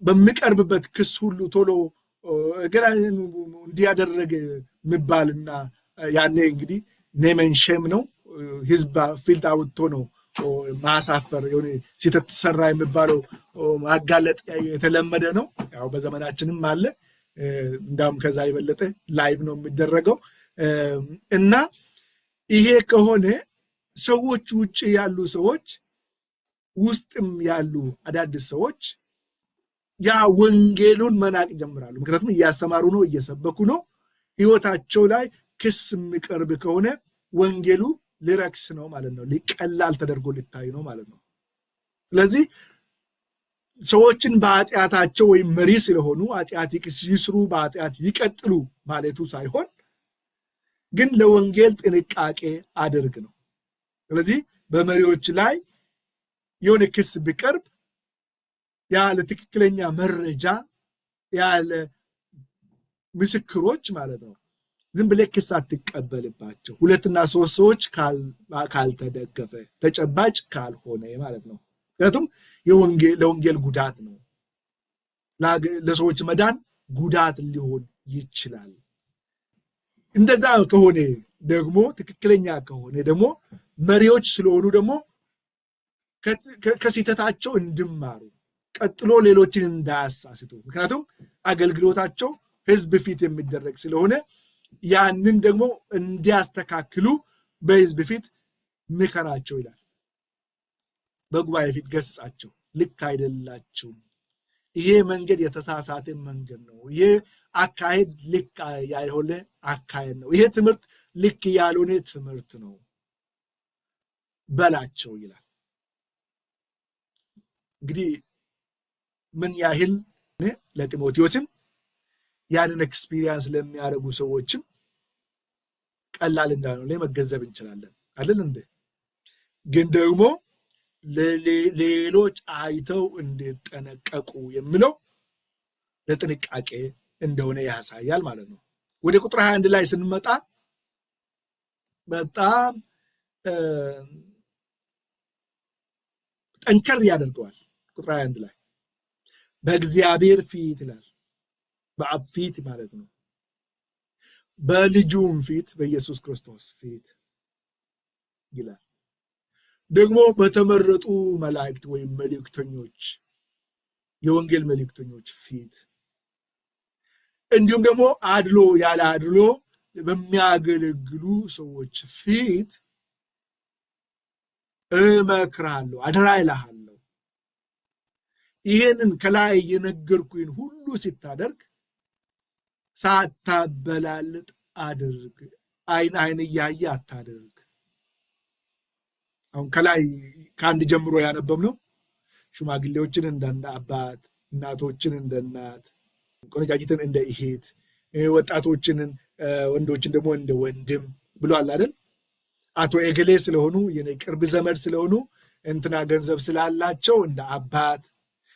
በሚቀርብበት ክስ ሁሉ ቶሎ ገና እንዲያደረገ የሚባልና ያኔ እንግዲህ name and shame ነው፣ ህዝብ ፊት አውጥቶ ነው ማሳፈር፣ የሆነ ስህተት ሰራ የሚባለው ማጋለጥ የተለመደ ነው። ያው በዘመናችንም አለ። እንዳውም ከዛ የበለጠ live ነው የሚደረገው። እና ይሄ ከሆነ ሰዎች፣ ውጭ ያሉ ሰዎች፣ ውስጥም ያሉ አዳዲስ ሰዎች ያ ወንጌሉን መናቅ ይጀምራሉ። ምክንያቱም እያስተማሩ ነው፣ እየሰበኩ ነው። ህይወታቸው ላይ ክስ የሚቀርብ ከሆነ ወንጌሉ ሊረክስ ነው ማለት ነው። ሊቀላል ተደርጎ ሊታይ ነው ማለት ነው። ስለዚህ ሰዎችን በኃጢአታቸው ወይም መሪ ስለሆኑ ኃጢአት ይስሩ፣ በኃጢአት ይቀጥሉ ማለቱ ሳይሆን ግን ለወንጌል ጥንቃቄ አድርግ ነው። ስለዚህ በመሪዎች ላይ የሆነ ክስ ቢቀርብ ያለ ትክክለኛ መረጃ፣ ያለ ምስክሮች ማለት ነው፣ ዝም ብለህ ክስ አትቀበልባቸው። ሁለትና ሶስት ሰዎች ካልተደገፈ፣ ተጨባጭ ካልሆነ ማለት ነው። ምክንያቱም ለወንጌል ጉዳት ነው፣ ለሰዎች መዳን ጉዳት ሊሆን ይችላል። እንደዛ ከሆነ ደግሞ፣ ትክክለኛ ከሆነ ደግሞ፣ መሪዎች ስለሆኑ ደግሞ ከስህተታቸው እንዲማሩ፣ ቀጥሎ ሌሎችን እንዳያሳስቱ፣ ምክንያቱም አገልግሎታቸው ህዝብ ፊት የሚደረግ ስለሆነ ያንን ደግሞ እንዲያስተካክሉ በህዝብ ፊት ምከራቸው ይላል። በጉባኤ ፊት ገስጻቸው፣ ልክ አይደላችሁም፣ ይሄ መንገድ የተሳሳተ መንገድ ነው፣ ይሄ አካሄድ ልክ ያልሆነ አካሄድ ነው፣ ይሄ ትምህርት ልክ ያልሆነ ትምህርት ነው በላቸው ይላል። እንግዲህ ምን ያህል ለጢሞቴዎስም ያንን experience ለሚያደርጉ ሰዎችም ቀላል እንዳልሆነ መገንዘብ እንችላለን፣ አይደል እንዴ? ግን ደግሞ ሌሎች አይተው እንዲጠነቀቁ የሚለው ለጥንቃቄ እንደሆነ ያሳያል ማለት ነው። ወደ ቁጥር 21 ላይ ስንመጣ በጣም ጠንከር ያደርገዋል። ቁጥር 21 ላይ በእግዚአብሔር ፊት ይላል፣ በአብ ፊት ማለት ነው። በልጁም ፊት፣ በኢየሱስ ክርስቶስ ፊት ይላል። ደግሞ በተመረጡ መላእክት ወይም መልእክተኞች፣ የወንጌል መልእክተኞች ፊት፣ እንዲሁም ደግሞ አድሎ ያለ አድሎ በሚያገለግሉ ሰዎች ፊት እመክርሃለሁ፣ አደራ እልሃለሁ። ይሄንን ከላይ የነገርኩህን ሁሉ ስታደርግ ሳታበላልጥ አድርግ። አይን አይን እያየ አታድርግ። አሁን ከላይ ከአንድ ጀምሮ ያነበብነው ሽማግሌዎችን እንደ አባት፣ እናቶችን እንደ እናት፣ ቆነጃጅትን እንደ እህት፣ ወጣቶችን ወንዶችን ደግሞ እንደ ወንድም ብሏል አይደል? አቶ ኤገሌ ስለሆኑ፣ የኔ ቅርብ ዘመድ ስለሆኑ፣ እንትና ገንዘብ ስላላቸው እንደ አባት፣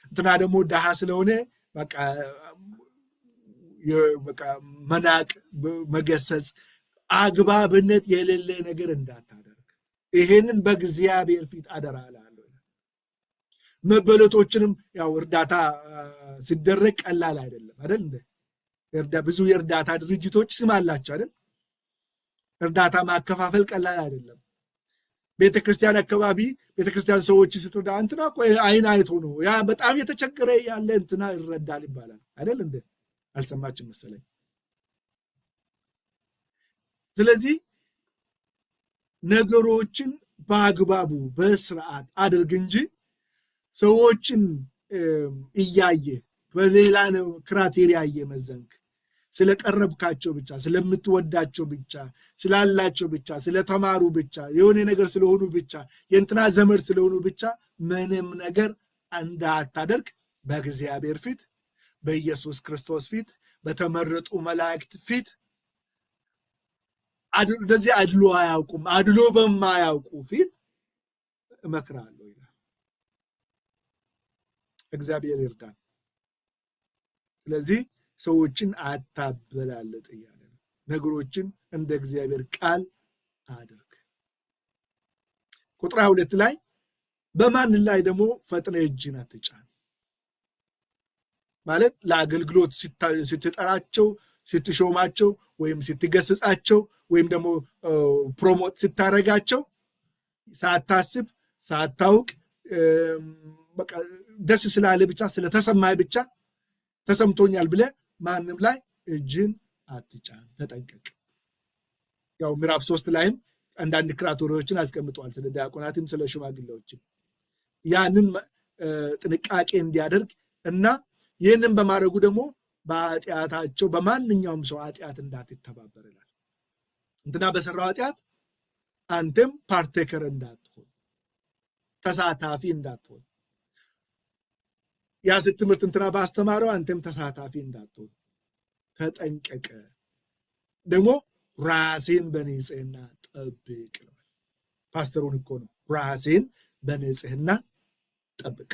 እንትና ደግሞ ድሃ ስለሆነ በቃ መናቅ፣ መገሰጽ፣ አግባብነት የሌለ ነገር እንዳታደርግ። ይሄንን በእግዚአብሔር ፊት አደራ እልሃለሁ። መበለቶችንም ያው እርዳታ ሲደረግ ቀላል አይደለም አይደል? እንደ ብዙ የእርዳታ ድርጅቶች ስም አላቸው አይደል? እርዳታ ማከፋፈል ቀላል አይደለም። ቤተክርስቲያን አካባቢ ቤተክርስቲያን ሰዎች ስትረዳ እንትና እኮ አይን አይቶ ነው፣ ያ በጣም የተቸገረ ያለ እንትና ይረዳል ይባላል አይደል? እንደ አልሰማችም መሰለኝ። ስለዚህ ነገሮችን በአግባቡ በስርዓት አድርግ እንጂ ሰዎችን እያየ በሌላ criteria እየመዘንክ፣ ስለቀረብካቸው ብቻ፣ ስለምትወዳቸው ብቻ፣ ስላላቸው ብቻ፣ ስለተማሩ ብቻ፣ የሆነ ነገር ስለሆኑ ብቻ፣ የእንትና ዘመድ ስለሆኑ ብቻ ምንም ነገር እንዳታደርግ በእግዚአብሔር ፊት፣ በኢየሱስ ክርስቶስ ፊት፣ በተመረጡ መላእክት ፊት፣ እንደዚህ አድሎ አያውቁም፣ አድሎ በማያውቁ ፊት እመክራለሁ ይላል። እግዚአብሔር ይርዳን። ስለዚህ ሰዎችን አታበላለጥ እያለ ነው። ነገሮችን እንደ እግዚአብሔር ቃል አድርግ። ቁጥር 2 ላይ በማን ላይ ደግሞ ፈጥነ እጅን አትጫን፣ ማለት ለአገልግሎት ስትጠራቸው፣ ስትሾማቸው ወይም ስትገስጻቸው ወይም ደግሞ promote ስታረጋቸው ሳታስብ፣ ሳታውቅ፣ በቃ ደስ ስላለ ብቻ፣ ስለተሰማህ ብቻ፣ ተሰምቶኛል ብለህ ማንም ላይ እጅን አትጫን፣ ተጠንቀቅ። ያው ምዕራፍ 3 ላይም አንዳንድ criteria ዎችን አስቀምጠዋል፣ ስለ ዲያቆናትም ስለ ሽማግሌዎችም ያንን ጥንቃቄ እንዲያደርግ እና ይህንን በማድረጉ ደግሞ በኃጢአታቸው በማንኛውም ሰው ኃጢአት እንዳትተባበር ይላል። እንትና በሰራው ኃጢአት አንተም partaker እንዳትሆን፣ ተሳታፊ እንዳትሆን፣ ያ ትምህርት እንትና ባስተማረው አንተም ተሳታፊ እንዳትሆን ተጠንቀቀ። ደግሞ ራሴን በንጽህና ጠብቅ ይለዋል። ፓስተሩን እኮ ነው፣ ራሴን በንጽህና ጠብቅ።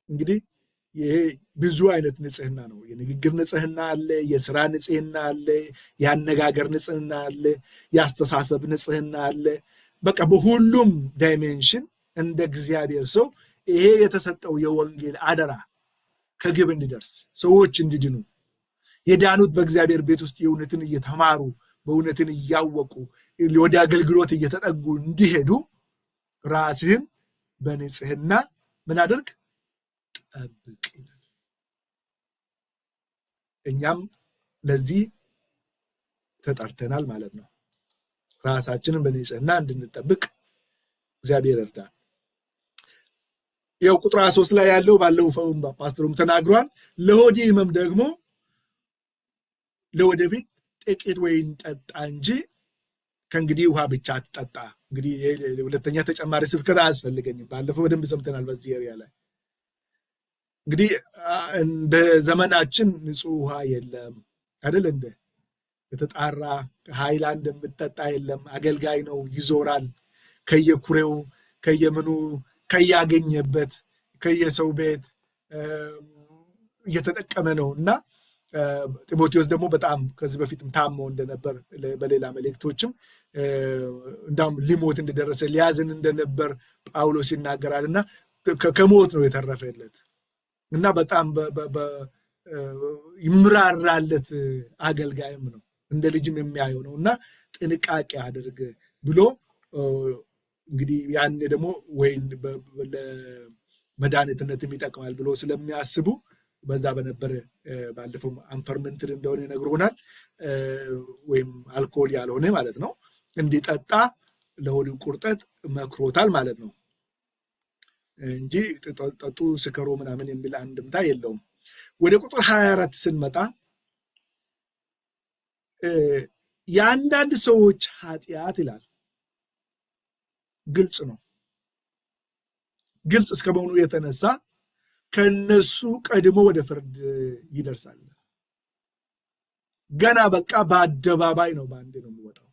እንግዲህ ይሄ ብዙ አይነት ንጽህና ነው። የንግግር ንጽህና አለ፣ የስራ ንጽህና አለ፣ የአነጋገር ንጽህና አለ፣ የአስተሳሰብ ንጽህና አለ። በቃ በሁሉም dimension እንደ እግዚአብሔር ሰው ይሄ የተሰጠው የወንጌል አደራ ከግብ እንዲደርስ፣ ሰዎች እንዲድኑ፣ የዳኑት በእግዚአብሔር ቤት ውስጥ የእውነትን እየተማሩ፣ በእውነትን እያወቁ፣ ወደ አገልግሎት እየተጠጉ እንዲሄዱ ራስህን በንጽህና ምን አድርግ? ጠብቅ ይላል። እኛም ለዚህ ተጠርተናል ማለት ነው። ራሳችንን በንጽህና እንድንጠብቅ እግዚአብሔር ይርዳን። ያው ቁጥር 23 ላይ ያለው ባለው ፓስተሩም ተናግሯል። ለሆድ ህመም ደግሞ ለወደፊት ጥቂት ወይን ጠጣ እንጂ ከእንግዲህ ውሃ ብቻ አትጠጣ። እንግዲህ ሁለተኛ ተጨማሪ ስብከት አያስፈልገኝም። ባለፈው በደንብ ሰምተናል በዚህ area ላይ። እንግዲህ እንደ ዘመናችን ንጹህ ውሃ የለም አይደል? እንደ የተጣራ ሃይላንድ የምጠጣ የለም። አገልጋይ ነው፣ ይዞራል ከየኩሬው፣ ከየምኑ፣ ከያገኘበት፣ ከየሰው ቤት እየተጠቀመ ነው። እና ጢሞቴዎስ ደግሞ በጣም ከዚህ በፊትም ታሞ እንደነበር፣ በሌላ መልእክቶችም እንዳውም ሊሞት እንደደረሰ፣ ሊያዝን እንደነበር ጳውሎስ ይናገራል። እና ከሞት ነው የተረፈለት እና በጣም ይምራራለት አገልጋይም ነው፣ እንደ ልጅም የሚያየው ነው። እና ጥንቃቄ አድርግ ብሎ እንግዲህ ያኔ ደግሞ ወይን ለመድኃኒትነትም ይጠቅማል ብሎ ስለሚያስቡ በዛ በነበረ ባለፈው unfermented እንደሆነ ነግሮናል። ወይም አልኮል ያልሆነ ማለት ነው፣ እንዲጠጣ ለሆድ ቁርጠት መክሮታል ማለት ነው እንጂ ጠጡ ስከሩ ምናምን የሚል አንድምታ የለውም። ወደ ቁጥር 24 ስንመጣ የአንዳንድ ሰዎች ኃጢአት ይላል። ግልጽ ነው። ግልጽ እስከመሆኑ የተነሳ ከነሱ ቀድሞ ወደ ፍርድ ይደርሳል። ገና በቃ በአደባባይ ነው፣ በአንዴ ነው የሚወጣው።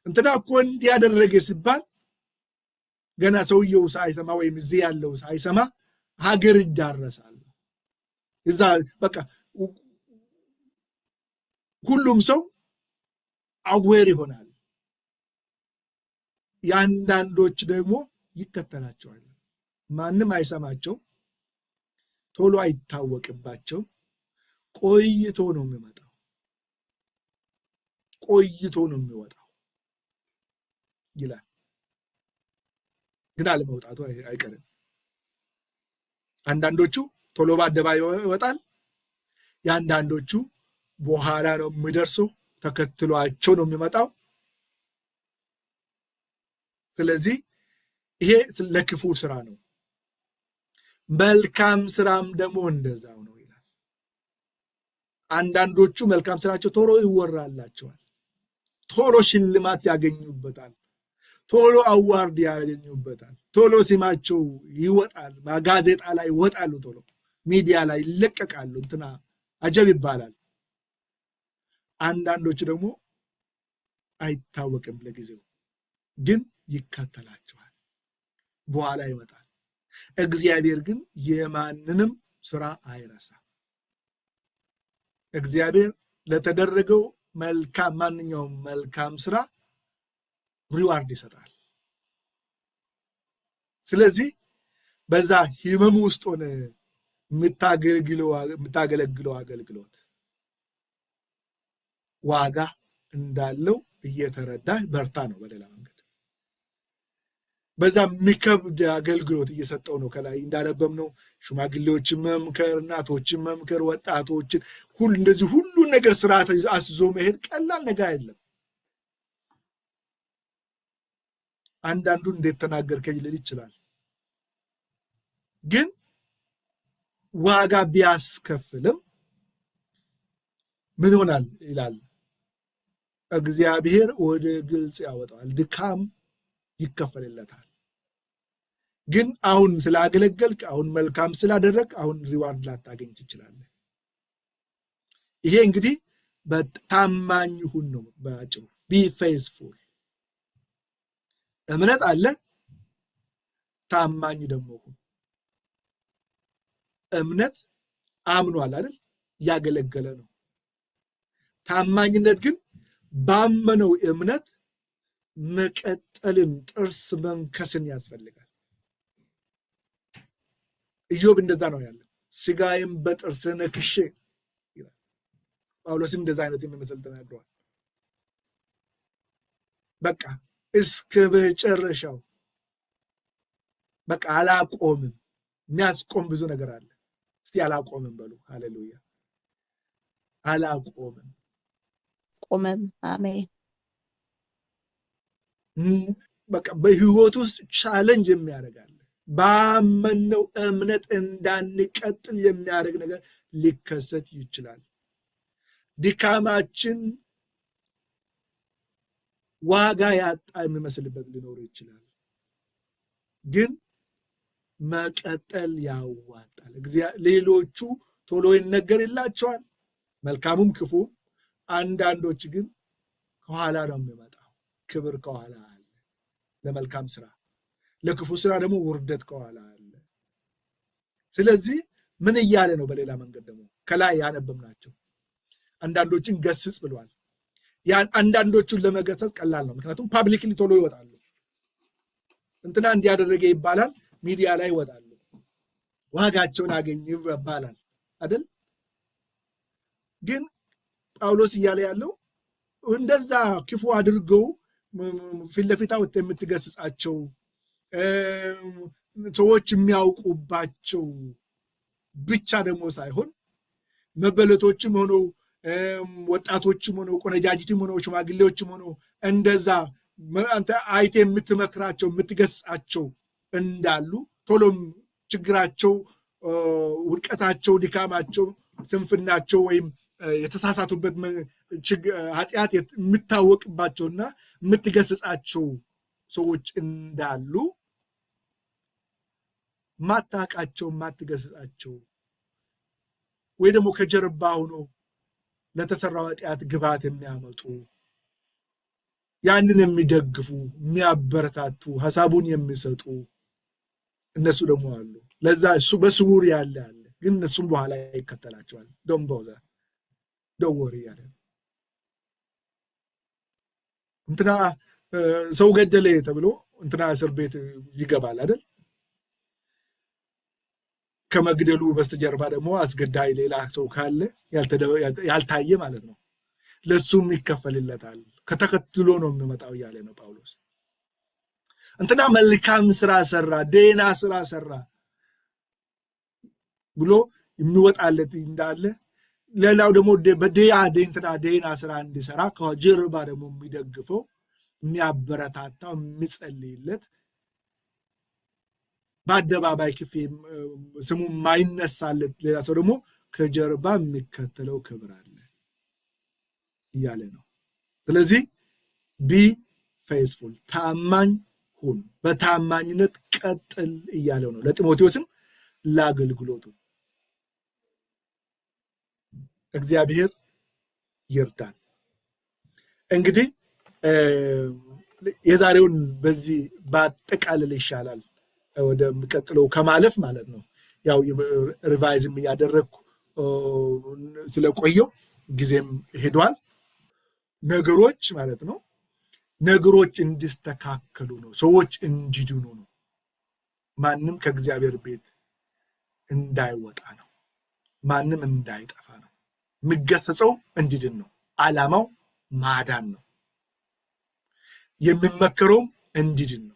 እንትና እኮ እንዲህ ያደረገ ሲባል ገና ሰውየው ሳይሰማ ወይም እዚህ ያለው ሳይሰማ ሀገር ይዳረሳል። እዛ በቃ ሁሉም ሰው aware ይሆናል። የአንዳንዶች ደግሞ ይከተላቸዋል። ማንም አይሰማቸው፣ ቶሎ አይታወቅባቸው። ቆይቶ ነው የሚመጣው፣ ቆይቶ ነው የሚወጣው ይላል። ግን አለመውጣቱ አይቀርም። አንዳንዶቹ ቶሎ በአደባባይ ይወጣል። የአንዳንዶቹ በኋላ ነው የሚደርሰው፣ ተከትሏቸው ነው የሚመጣው። ስለዚህ ይሄ ለክፉ ስራ ነው። መልካም ስራም ደግሞ እንደዛው ነው ይላል። አንዳንዶቹ መልካም ስራቸው ቶሎ ይወራላቸዋል፣ ቶሎ ሽልማት ያገኙበታል፣ ቶሎ award ያገኙበታል፣ ቶሎ ስማቸው ይወጣል፣ ጋዜጣ ላይ ይወጣሉ፣ ቶሎ ሚዲያ ላይ ይለቀቃሉ፣ እንትና አጀብ ይባላል። አንዳንዶቹ ደግሞ አይታወቅም ለጊዜው፣ ግን ይከተላቸዋል፣ በኋላ ይመጣል። እግዚአብሔር ግን የማንንም ስራ አይረሳም። እግዚአብሔር ለተደረገው መልካም ማንኛውም መልካም ስራ reward ይሰጣል። ስለዚህ በዛ ህመም ውስጥ ሆነ የምታገለግለው አገልግሎት ዋጋ እንዳለው እየተረዳህ በርታ ነው። በሌላ መንገድ በዛ የሚከብድ አገልግሎት እየሰጠው ነው። ከላይ እንዳነበብነው ሽማግሌዎችን መምከር፣ እናቶችን መምከር፣ ወጣቶችን ሁሉ እንደዚህ ሁሉን ነገር ስርዓት አስይዞ መሄድ ቀላል ነገር አይደለም። አንዳንዱ እንዴት ተናገርከኝ ሊል ይችላል። ግን ዋጋ ቢያስከፍልም ምን ይሆናል ይላል፣ እግዚአብሔር ወደ ግልጽ ያወጣዋል። ድካም ይከፈልለታል። ግን አሁን ስላገለገልክ፣ አሁን መልካም ስላደረግክ፣ አሁን reward ላታገኝ ትችላለህ። ይሄ እንግዲህ በታማኝ ሁን ነው በአጭሩ። Be faithful። እምነት አለ፣ ታማኝ ደግሞ ሁን። እምነት አምኗል አይደል? እያገለገለ ነው። ታማኝነት ግን ባመነው እምነት መቀጠልን፣ ጥርስ መንከስን ያስፈልጋል። ኢዮብ እንደዛ ነው ያለው፣ ስጋዬን በጥርስ ነክሼ ይላል። ጳውሎስም እንደዛ አይነት የሚመስል ተናግረዋል። በቃ እስከ መጨረሻው በቃ አላቆምም። የሚያስቆም ብዙ ነገር አለ። እስቲ አላቆምም በሉ። ሃሌሉያ። አላቆምም። ቆመም። አሜን። በቃ በህይወት ውስጥ challenge የሚያደርግ አለ። ባመነው እምነት እንዳንቀጥል የሚያደርግ ነገር ሊከሰት ይችላል። ድካማችን ዋጋ ያጣ የሚመስልበት ሊኖር ይችላል። ግን መቀጠል ያዋጣል። ሌሎቹ ቶሎ ይነገርላቸዋል፣ መልካሙም ክፉም። አንዳንዶች ግን ከኋላ ነው የሚመጣው። ክብር ከኋላ አለ ለመልካም ስራ፣ ለክፉ ስራ ደግሞ ውርደት ከኋላ አለ። ስለዚህ ምን እያለ ነው? በሌላ መንገድ ደግሞ ከላይ ያነበብናቸው አንዳንዶችን ገስጽ ብሏል። አንዳንዶቹን ለመገሰጽ ቀላል ነው፣ ምክንያቱም publicly ቶሎ ይወጣሉ። እንትና እንዲህ አደረገ ይባላል፣ ሚዲያ ላይ ይወጣሉ፣ ዋጋቸውን አገኙ ይባላል አይደል? ግን ጳውሎስ እያለ ያለው እንደዛ ክፉ አድርገው ፊት ለፊት አውጥተህ የምትገስጻቸው፣ ሰዎች የሚያውቁባቸው ብቻ ደግሞ ሳይሆን መበለቶችም ሆነው፣ ወጣቶችም ሆነው፣ ቆነጃጅትም ሆነው፣ ሽማግሌዎችም ሆነው እንደዛ አንተ አይተህ የምትመክራቸው፣ የምትገስጻቸው እንዳሉ፣ ቶሎም ችግራቸው፣ ውድቀታቸው፣ ድካማቸው፣ ስንፍናቸው ወይም የተሳሳቱበት ኃጢአት የምታወቅባቸውና የምትገስጻቸው ሰዎች እንዳሉ፣ ማታቃቸው፣ ማትገስጻቸው ወይ ደግሞ ከጀርባ ሆኖ ለተሰራው ኃጢአት ግብዓት የሚያመጡ፣ ያንን የሚደግፉ፣ የሚያበረታቱ፣ ሀሳቡን የሚሰጡ እነሱ ደግሞ አሉ። ለዛ እሱ በስውር ያለ አለ፣ ግን እነሱም በኋላ ይከተላቸዋል። Don't bother, don't worry ያለ። እንትና ሰው ገደለ ተብሎ እንትና እስር ቤት ይገባል አይደል? ከመግደሉ በስተጀርባ ደግሞ አስገዳይ ሌላ ሰው ካለ፣ ያልታየ ማለት ነው፣ ለሱም ይከፈልለታል። ከተከትሎ ነው የሚመጣው እያለ ነው ጳውሎስ። እንትና መልካም ስራ ሰራ፣ ደህና ስራ ሰራ ብሎ የሚወጣለት እንዳለ፣ ሌላው ደግሞ በደያ እንትና ደህና ስራ እንዲሰራ ከጀርባ ደግሞ የሚደግፈው፣ የሚያበረታታው፣ የሚጸልይለት፣ በአደባባይ ክፌ ስሙ የማይነሳለት ሌላ ሰው ደግሞ ከጀርባ የሚከተለው ክብር አለ እያለ ነው። ስለዚህ be faithful፣ ታማኝ ሁን፣ በታማኝነት ቀጥል እያለው ነው ለጢሞቴዎስም ለአገልግሎቱ። እግዚአብሔር ይርዳን። እንግዲህ የዛሬውን በዚህ ባጠቃልል ይሻላል ወደሚቀጥለው ከማለፍ ማለት ነው። ያው revise ም እያደረግኩ ስለቆየው ጊዜም ሄዷል። ነገሮች ማለት ነው፣ ነገሮች እንዲስተካከሉ ነው፣ ሰዎች እንዲድኑ ነው። ማንም ከእግዚአብሔር ቤት እንዳይወጣ ነው። ማንም እንዳይጠፋ ነው። የሚገሰጸው እንዲድን ነው። ዓላማው ማዳን ነው። የሚመከረውም እንዲድን ነው።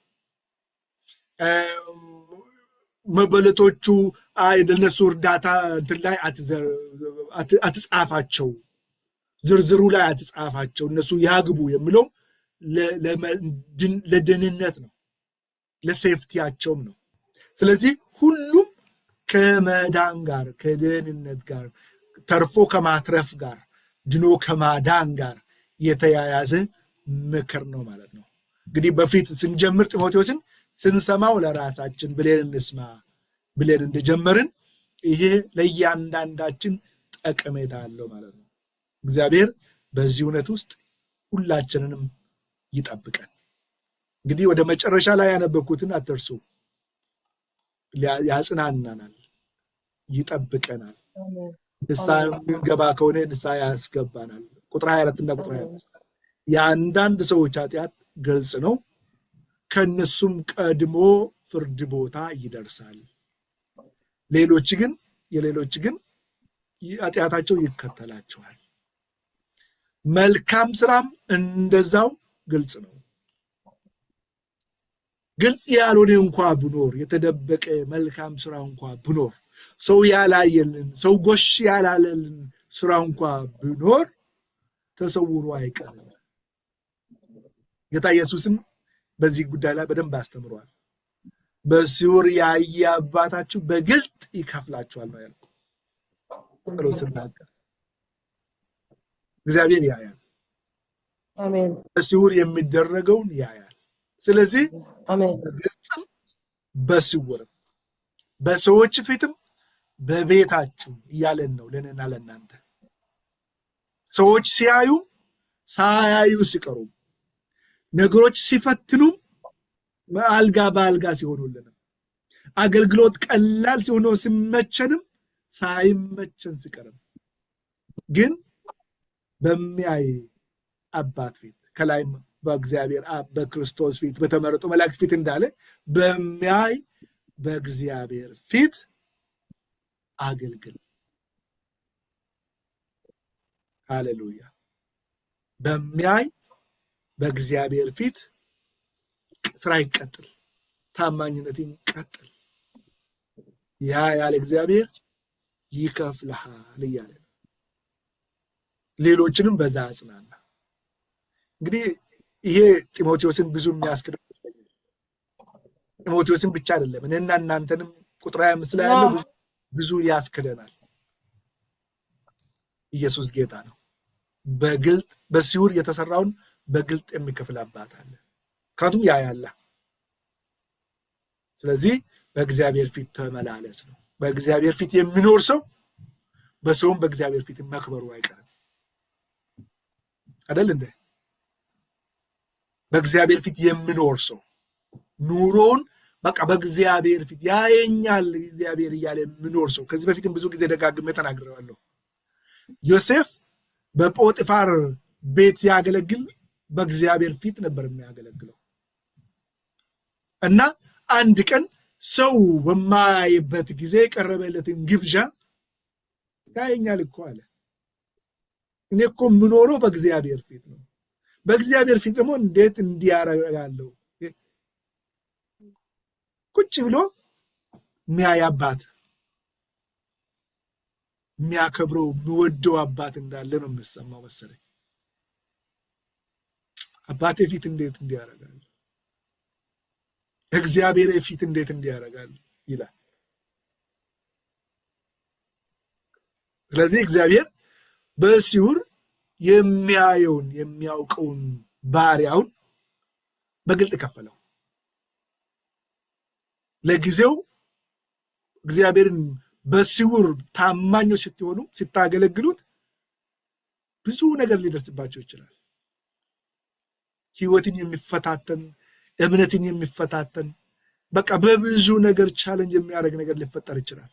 መበለቶቹ አይ ለነሱ እርዳታ እንትን ላይ አትጻፋቸው፣ ዝርዝሩ ላይ አትጻፋቸው፣ እነሱ ያግቡ የሚለው ለደህንነት ነው፣ ለ safety ያቸውም ነው። ስለዚህ ሁሉም ከመዳን ጋር፣ ከደህንነት ጋር፣ ተርፎ ከማትረፍ ጋር፣ ድኖ ከማዳን ጋር የተያያዘ ምክር ነው ማለት ነው። እንግዲህ በፊት ስንጀምር ጢሞቴዎስን ስንሰማው ለራሳችን ብለን እንስማ ብለን እንደጀመርን ይሄ ለእያንዳንዳችን ጠቀሜታ አለው ማለት ነው። እግዚአብሔር በዚህ እውነት ውስጥ ሁላችንንም ይጠብቀን። እንግዲህ ወደ መጨረሻ ላይ ያነበብኩትን አትርሱ። ያጽናናናል፣ ይጠብቀናል። ንስሐ የምንገባ ከሆነ ንስሐ ያስገባናል። ቁጥር 24 እና ቁጥር 25 የአንዳንድ ሰዎች ኃጢአት ግልጽ ነው፣ ከእነሱም ቀድሞ ፍርድ ቦታ ይደርሳል። ሌሎች ግን የሌሎች ግን ኃጢአታቸው ይከተላቸዋል። መልካም ስራም እንደዛው ግልጽ ነው። ግልጽ ያልሆነ እንኳ ብኖር፣ የተደበቀ መልካም ስራ እንኳ ብኖር፣ ሰው ያላየልን፣ ሰው ጎሽ ያላለልን ስራ እንኳ ብኖር ተሰውሮ አይቀርም። ጌታ ኢየሱስም በዚህ ጉዳይ ላይ በደንብ አስተምሯል። በስውር ያየ አባታችሁ በግልጥ ይከፍላችኋል ነው ያለው። ጸሎት ስናገር እግዚአብሔር ያያል። በስውር የሚደረገውን ያያል። ስለዚህ በግልጽም በስውርም፣ በሰዎች ፊትም በቤታችሁ እያለን ነው ለእኔና ለእናንተ። ሰዎች ሲያዩ፣ ሳያዩ ሲቀሩም፣ ነገሮች ሲፈትኑም፣ አልጋ በአልጋ ሲሆኑልንም፣ አገልግሎት ቀላል ሲሆን ሲመቸንም፣ ሳይመቸን ሲቀርም ግን በሚያይ አባት ፊት፣ ከላይም በእግዚአብሔር አብ በክርስቶስ ፊት በተመረጡ መላእክት ፊት እንዳለ በሚያይ በእግዚአብሔር ፊት አገልግል። ሃሌሉያ። በሚያይ በእግዚአብሔር ፊት ስራ ይቀጥል፣ ታማኝነትን ቀጥል። ያ ያለ እግዚአብሔር ይከፍልሃል እያለ ነው። ሌሎችንም በዛ አጽናና። እንግዲህ ይሄ ጢሞቴዎስን ብዙ የሚያስክድ ይመስለኛል። ጢሞቴዎስን ብቻ አይደለም፣ እኔና እናንተንም ቁጥር 25 ላይ ያለው ብዙ ያስክደናል። ኢየሱስ ጌታ ነው። በግልጥ በስውር የተሰራውን በግልጥ የሚከፍል አባት አለ። ምክንያቱም ያ ያለ። ስለዚህ በእግዚአብሔር ፊት ተመላለስ ነው። በእግዚአብሔር ፊት የሚኖር ሰው በሰውም በእግዚአብሔር ፊት መክበሩ አይቀርም። አይደል እንደ በእግዚአብሔር ፊት የሚኖር ሰው ኑሮውን በቃ በእግዚአብሔር ፊት ያየኛል እግዚአብሔር እያለ የሚኖር ሰው፣ ከዚህ በፊትም ብዙ ጊዜ ደጋግሜ ተናግሬዋለሁ። ዮሴፍ በጶጢፋር ቤት ሲያገለግል በእግዚአብሔር ፊት ነበር የሚያገለግለው እና አንድ ቀን ሰው በማያይበት ጊዜ የቀረበለትን ግብዣ ያየኛል እኮ አለ። እኔ እኮ የምኖረው በእግዚአብሔር ፊት ነው። በእግዚአብሔር ፊት ደግሞ እንዴት እንዲያረጋለሁ? ቁጭ ብሎ የሚያይ አባት፣ የሚያከብረው፣ የሚወደው አባት እንዳለ ነው የምሰማው መሰለኝ። አባቴ ፊት እንዴት እንዲያረጋለሁ? እግዚአብሔር ፊት እንዴት እንዲያረጋለሁ ይላል። ስለዚህ እግዚአብሔር በስውር የሚያየውን የሚያውቀውን ባሪያውን በግልጥ ከፈለው። ለጊዜው እግዚአብሔርን በስውር ታማኞች ስትሆኑ፣ ስታገለግሉት ብዙ ነገር ሊደርስባቸው ይችላል። ህይወትን የሚፈታተን፣ እምነትን የሚፈታተን፣ በቃ በብዙ ነገር challenge የሚያደርግ ነገር ሊፈጠር ይችላል።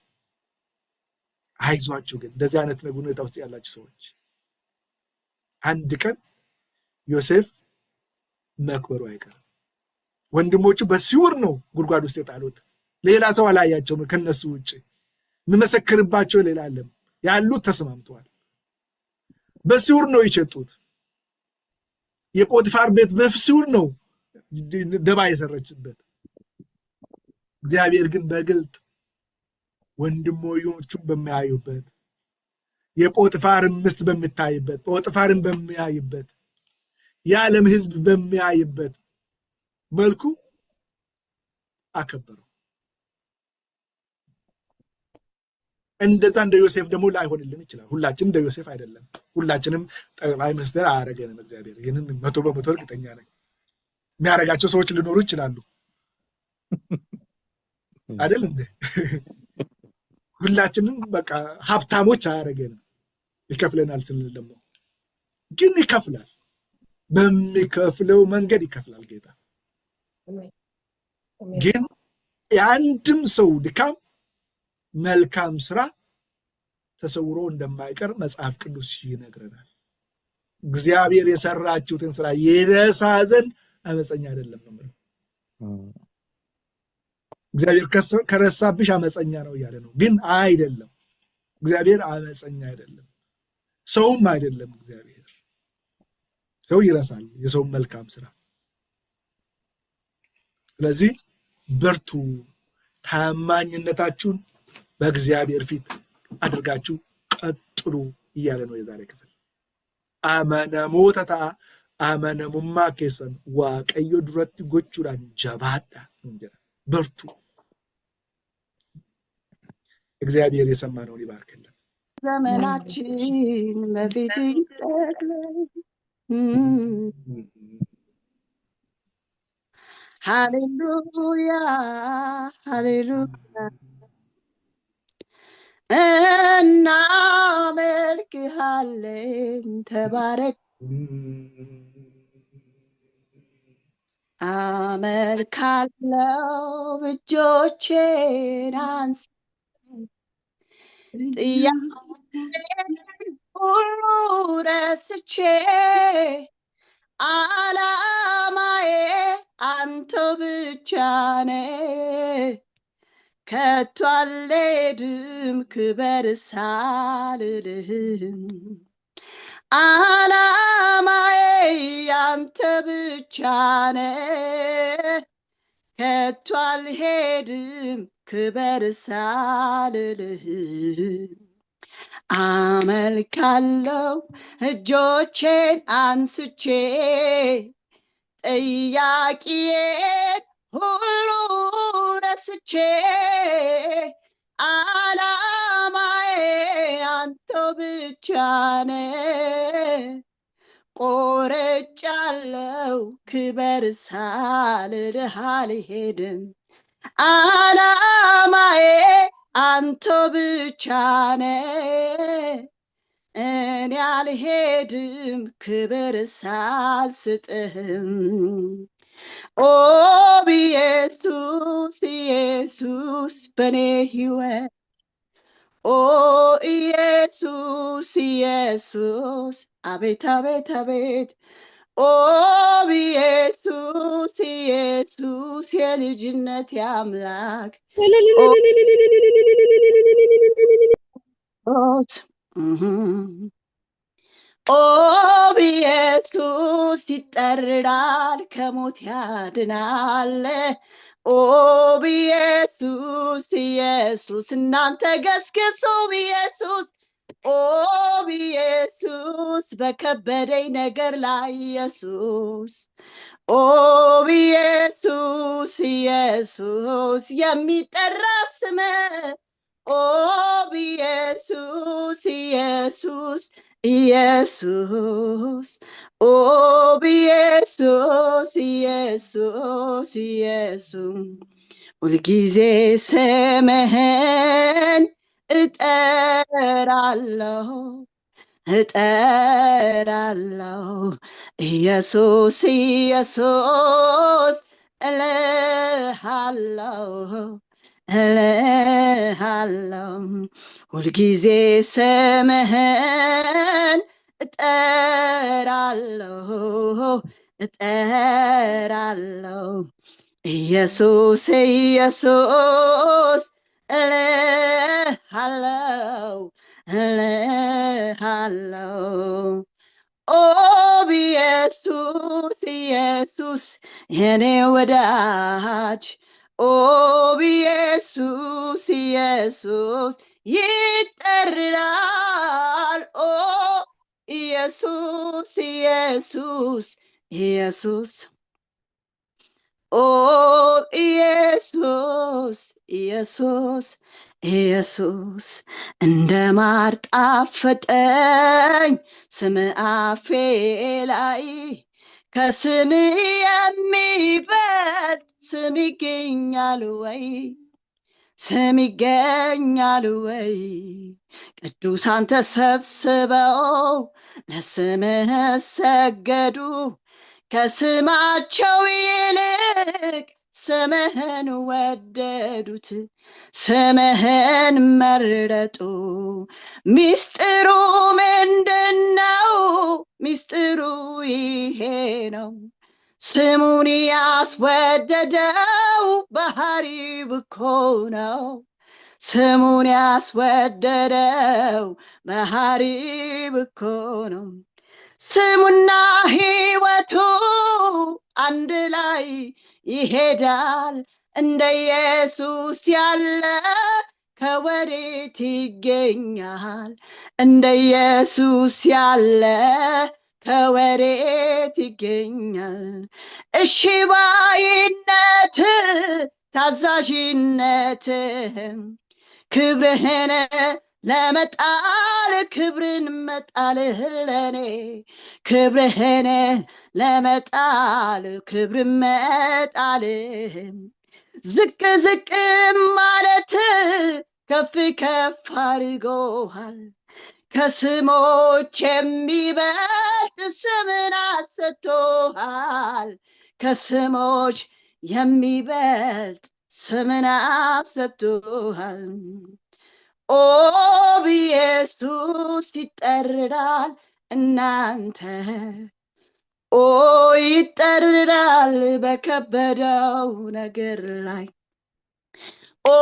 አይዟችሁ ግን እንደዚህ አይነት ሁኔታ ውስጥ ያላችሁ ሰዎች አንድ ቀን ዮሴፍ መክበሩ አይቀርም። ወንድሞቹ በስውር ነው ጉድጓድ ውስጥ የጣሉት። ሌላ ሰው አላያቸውም ከነሱ ውጭ፣ የሚመሰክርባቸው ሌላ አለም ያሉት ተስማምተዋል። በስውር ነው የሸጡት። የጶጢፋር ቤት በስውር ነው ደባ የሰረችበት። እግዚአብሔር ግን በግልጥ ወንድሞቹ በሚያዩበት፣ የጶጢፋር ሚስት በሚታይበት፣ ጶጢፋርን በሚያይበት፣ የዓለም ሕዝብ በሚያይበት መልኩ አከበረው። እንደዛ እንደ ዮሴፍ ደግሞ ላይሆንልን ይችላል። ሁላችንም እንደ ዮሴፍ አይደለም። ሁላችንም ጠቅላይ ሚኒስትር አያደርገንም እግዚአብሔር። ይህንን 100% እርግጠኛ ነኝ። የሚያደርጋቸው ሰዎች ሊኖሩ ይችላሉ አይደል እንዴ? ሁላችንም በቃ ሀብታሞች አያደርገንም። ይከፍለናል ስንል ደግሞ ግን ይከፍላል። በሚከፍለው መንገድ ይከፍላል ጌታ። ግን የአንድም ሰው ድካም መልካም ስራ ተሰውሮ እንደማይቀር መጽሐፍ ቅዱስ ይነግረናል። እግዚአብሔር የሰራችሁትን ስራ ይረሳ ዘንድ አመፀኛ አይደለም ነው የሚለው። እግዚአብሔር ከረሳብሽ አመፀኛ ነው እያለ ነው። ግን አይደለም። እግዚአብሔር አመፀኛ አይደለም፣ ሰውም አይደለም። እግዚአብሔር ሰው ይረሳል የሰውን መልካም ስራ። ስለዚህ በርቱ፣ ታማኝነታችሁን በእግዚአብሔር ፊት አድርጋችሁ ቀጥሉ እያለ ነው የዛሬ ክፍል። Amanamoota ta'a፣ amanamummaa keessan Waaqayyo duratti gochuudhaan jabaadhaa jedha። በርቱ። እግዚአብሔር የሰማነውን ይባርክልን። ዘመናችን በፊት ይጠቅለል። ሃሌሉያ ሃሌሉያ፣ እናመልክሃለን፣ ተባረክ። አመልካለው እጆቼን አንስ ጥያቄ ሁሉ ረስቼ፣ አላማዬ አንተ ብቻ ነህ፣ ከቶ አልሄድም ክበር ሳልልህ። አላማዬ ያንተ ብቻ ነህ። ከቶ አልሄድም ክበር ሳልልህ። አመልካለው እጆቼን አንስቼ፣ ጥያቄዬን ሁሉ ረስቼ። አላማዬ አንተ ብቻ ነህ። ቆርጫለው ክበር ሳልልህ አልሄድም። አላማዬ አንተ ብቻ ነህ። እኔ አልሄድም ክብር ሳልስጥህም። ኦ ኢየሱስ፣ ኢየሱስ በኔ ሕይወት፣ ኦ ኢየሱስ፣ ኢየሱስ፣ አቤት አቤት አቤት፣ ኦ ኢየሱስ፣ ኢየሱስ የልጅነት አምላክ። ኦ ኦ ኢየሱስ ይጠራል፣ ከሞት ያድናል። ኦ ኢየሱስ፣ ኢየሱስ፣ እናንተ ገስግሱ ኢየሱስ። ኦ ኢየሱስ በከበደኝ ነገር ላይ ኢየሱስ። ኦ ኢየሱስ፣ ኢየሱስ የሚጠራ ስም። ኦ ኢየሱስ፣ ኢየሱስ፣ ኢየሱስ። ኦ ኢየሱስ፣ ኢየሱስ፣ ኢየሱስ። ሁልጊዜ ስምህን እጠራለሁ፣ እጠራለሁ፣ ኢየሱስ ኢየሱስ እልሃለሁ፣ እልሃለሁ። ሁልጊዜ ስምህን እጠራለሁ፣ እጠራለሁ፣ ኢየሱስ ኢየሱስ እልሃለሁ፣ እልሃለሁ። ኦ ኢየሱስ፣ ኢየሱስ የኔ ወዳጅ፣ ኦ ኢየሱስ፣ ኢየሱስ ይጠራል። ኦ ኢየሱስ፣ ኢየሱስ፣ ኢየሱስ። ኦ ኢየሱስ፣ ኢየሱስ፣ ኢየሱስ። እንደ ማር ጣፈጠኝ ስም አፌ ላይ። ከስም የሚበልጥ ስም ይገኛል ወይ? ስም ይገኛል ወይ? ቅዱሳን ተሰብስበው ለስምህ ሰገዱ። ከስማቸው ይልቅ ስምህን ወደዱት፣ ስምህን መረጡ። ሚስጥሩ ምንድነው? ሚስጥሩ ይሄ ነው። ስሙን ያስወደደው ባህሪው እኮ ነው። ስሙን ያስወደደው ባህሪው እኮ ነው። ስሙና ሕይወቱ አንድ ላይ ይሄዳል። እንደ ኢየሱስ ያለ ከወዴት ይገኛል? እንደ ኢየሱስ ያለ ከወዴት ይገኛል? እሺ ባይነት፣ ታዛዥነት፣ ክብርህን ለመጣል፣ ክብርን መጣልህ ለኔ፣ ክብርህን ለመጣል፣ ክብር መጣልህ፣ ዝቅ ዝቅ ማለት ከፍ ከፍ አድርጎሃል። ከስሞች የሚበልጥ ስምን አሰጥቶሃል። ከስሞች የሚበልጥ ስምን አሰጥቶሃል። ኦ ኢየሱስ ይጠራል፣ እናንተ ኦ ይጠራል በከበደው ነገር ላይ። ኦ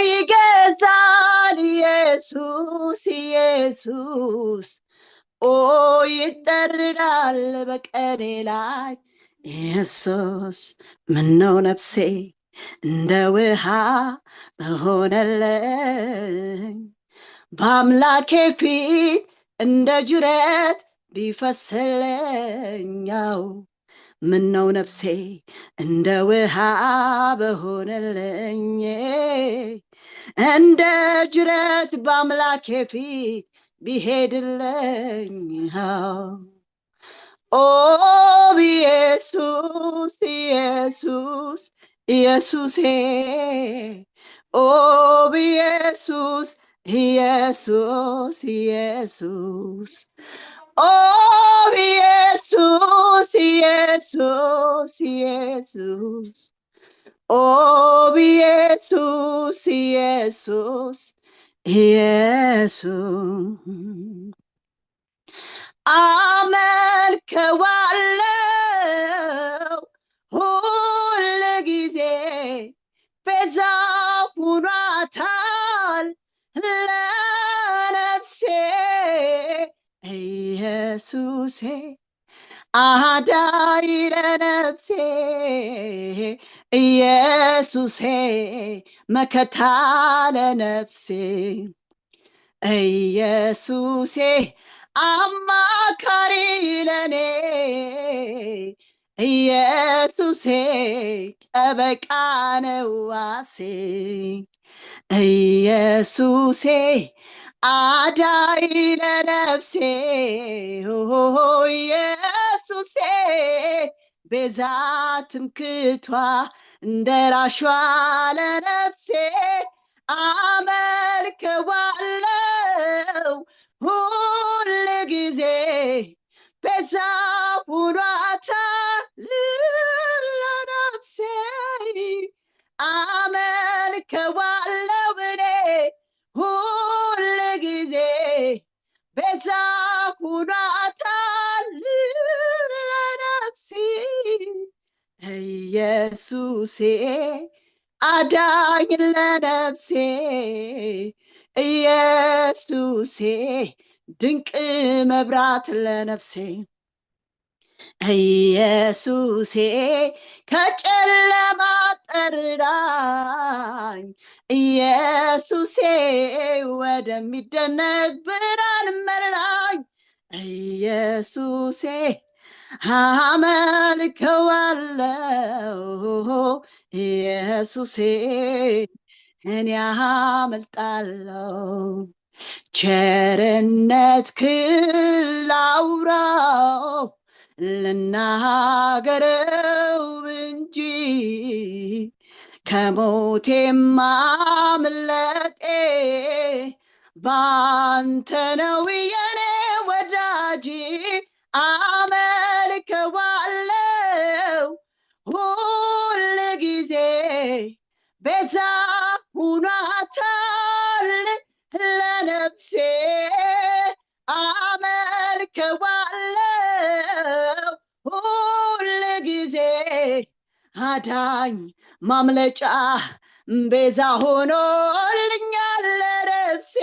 ይገዛል ኢየሱስ፣ ኢየሱስ። ኦ ይጠራል በቀኔ ላይ ኢየሱስ። ምነው ነፍሴ እንደ ውሃ በሆነልኝ፣ በአምላኬ ፊት እንደ ጅረት ቢፈስልኛው። ምነው ነፍሴ እንደ ውሃ በሆነልኝ፣ እንደ ጅረት በአምላኬ ፊት ቢሄድልኝ። ኦ ኢየሱስ፣ ኢየሱስ፣ ኢየሱሴ፣ ኦ ኢየሱስ፣ ኢየሱስ፣ ኢየሱስ፣ ኦ ኢየሱስ፣ ኢየሱስ፣ ኢየሱስ፣ ኦ ኢየሱስ፣ ኢየሱስ፣ ኢየሱስ። አመልከዋለው ሁል ጊዜ፣ ቤዛ ሆኗታል ለነፍሴ። ኢየሱሴ አዳይ ለነፍሴ፣ ኢየሱሴ መከታ ለነፍሴ፣ ኢየሱሴ አማካሪ ለኔ፣ ኢየሱሴ ጠበቃ ነው ዋሴ፣ ኢየሱሴ አዳይ ለነፍሴ፣ ኢየሱሴ ቤዛ ትምክቷ እንደራሿ ለነፍሴ። አመልከዋለው ሁል ጊዜ፣ ቤዛ ሆኗታል ለነፍሴ። አመልከዋለው እኔ ሁል ጊዜ፣ ቤዛ ሆኗታል ለነፍሴ። ኢየሱሴ አዳኝ ለነፍሴ፣ ኢየሱሴ ድንቅ መብራት ለነፍሴ፣ ኢየሱሴ ከጨለማ ጠራኝ፣ ኢየሱሴ ወደሚደነቅ ብርሃን መራኝ። ኢየሱሴ አመልከዋለው፣ ኢየሱሴ እኔ አመልጣለው። ቸርነት ክላውራው ልናገረው እንጂ፣ ከሞቴ ማምለጤ ባንተ ነው የኔ ወዳጅ። አመልከዋለው ሁል ጊዜ፣ ቤዛ ሁኗታል ለነፍሴ። አመልከዋለው ሁል ጊዜ፣ አዳኝ ማምለጫ ቤዛ ሆኖልኛል ለነፍሴ።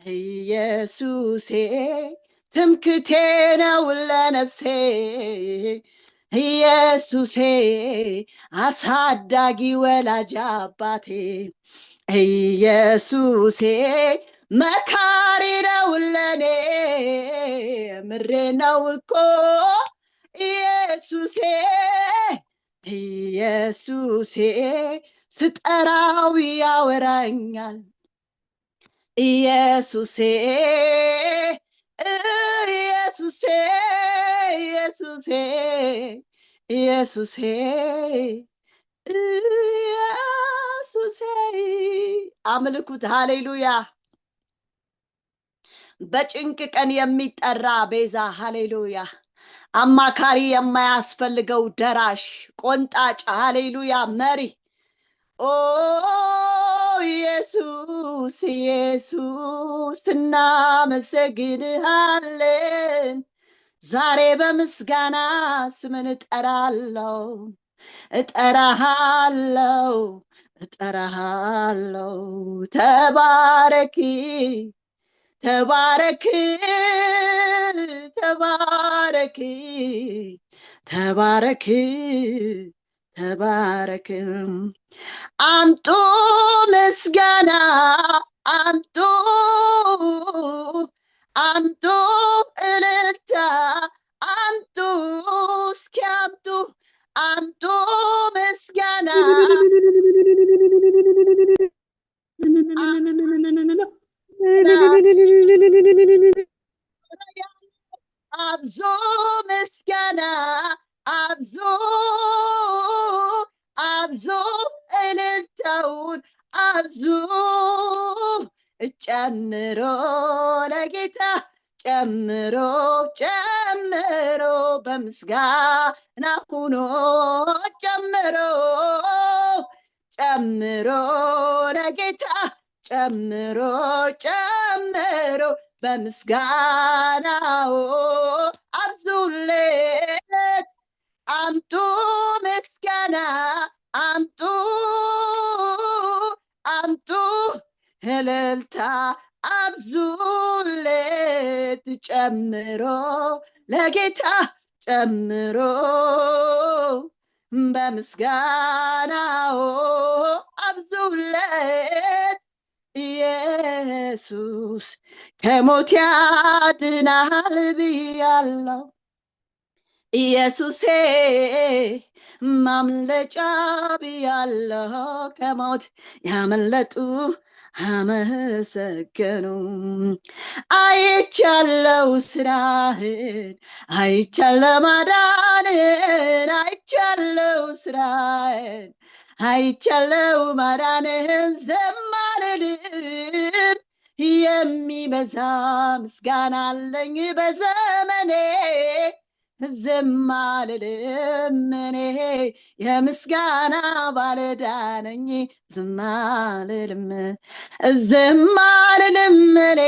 ኢየሱሴ ትምክቴ ነው ለነፍሴ፣ ኢየሱሴ አሳዳጊ ወላጅ አባቴ፣ ኢየሱሴ መካሪ ነው ለኔ። ምሬ ነው እኮ ኢየሱሴ፣ ኢየሱሴ ስጠራው ያወራኛል። ኢየሱሴ፣ ኢየሱሴ፣ ኢየሱሴ፣ ኢየሱሴ፣ ኢየሱሴ። አምልኩት። ሃሌሉያ። በጭንቅ ቀን የሚጠራ ቤዛ፣ ሃሌሉያ። አማካሪ የማያስፈልገው ደራሽ ቆንጣጭ፣ ሃሌሉያ፣ መሪ። ኦ ኢየሱስ፣ ኢየሱስ፣ እናመሰግንሃለን። ዛሬ በምስጋና ስምን እጠራለሁ፣ እጠራሃለሁ፣ እጠራሃለሁ። ተባረኪ። ተባረክ ተባረክ ተባረክ ተባረክ። አምጡ ምስጋና፣ አምጡ፣ አምጡ እልልታ፣ አምጡ፣ እስኪ አምጡ፣ አምጡ ምስጋና፣ አብዙ ምስጋና፣ አብዙ፣ አብዙ እልልታውን አብዙ፣ ጨምሮ ለጌታ ጨምሮ፣ ጨምሮ በምስጋና ሁኖ፣ ጨምሮ፣ ጨምሮ ለጌታ ጨምሮ፣ ጨምሮ በምስጋናው አብዙለት። አምጡ ምስጋና፣ አምጡ፣ አምጡ እልልታ፣ አብዙለት፣ ጨምሮ ለጌታ ጨምሮ በምስጋናው አብዙለት። ኢየሱስ ከሞት ያድናል ብያለሁ፣ ኢየሱሴ ማምለጫ ብያለሁ፣ ከሞት ያመለጡ አመሰገኑ። አይቻለው ስራህን፣ አይቻለው ማዳንህን፣ አይቻለው ስራህን፣ አይቻለው ማዳንህን፣ ዝም አልልም። የሚበዛ ምስጋና አለኝ በዘመኔ፣ ዝም አልልም፣ እኔ የምስጋና ባለዕዳ ነኝ። ዝም አልልም፣ ዝም አልልም፣ እኔ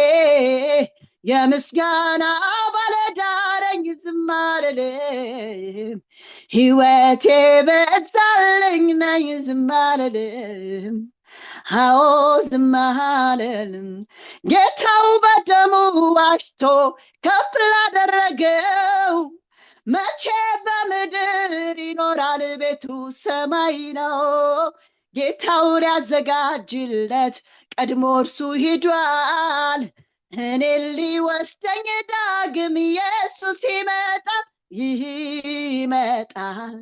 የምስጋና ባለዕዳ ነኝ። ዝም አልልም፣ ሕይወቴ በዛልኝ ነኝ። ዝም አልልም፣ አዎ ዝም አልልም። ጌታው በደሙ ዋጅቶ ከፍ ላደረገው መቼ በምድር ይኖራል? ቤቱ ሰማይ ነው። ጌታው ሊያዘጋጅለት ቀድሞ እርሱ ሂዷል። እኔ ሊወስደኝ ዳግም ኢየሱስ ይመጣል፣ ይመጣል፣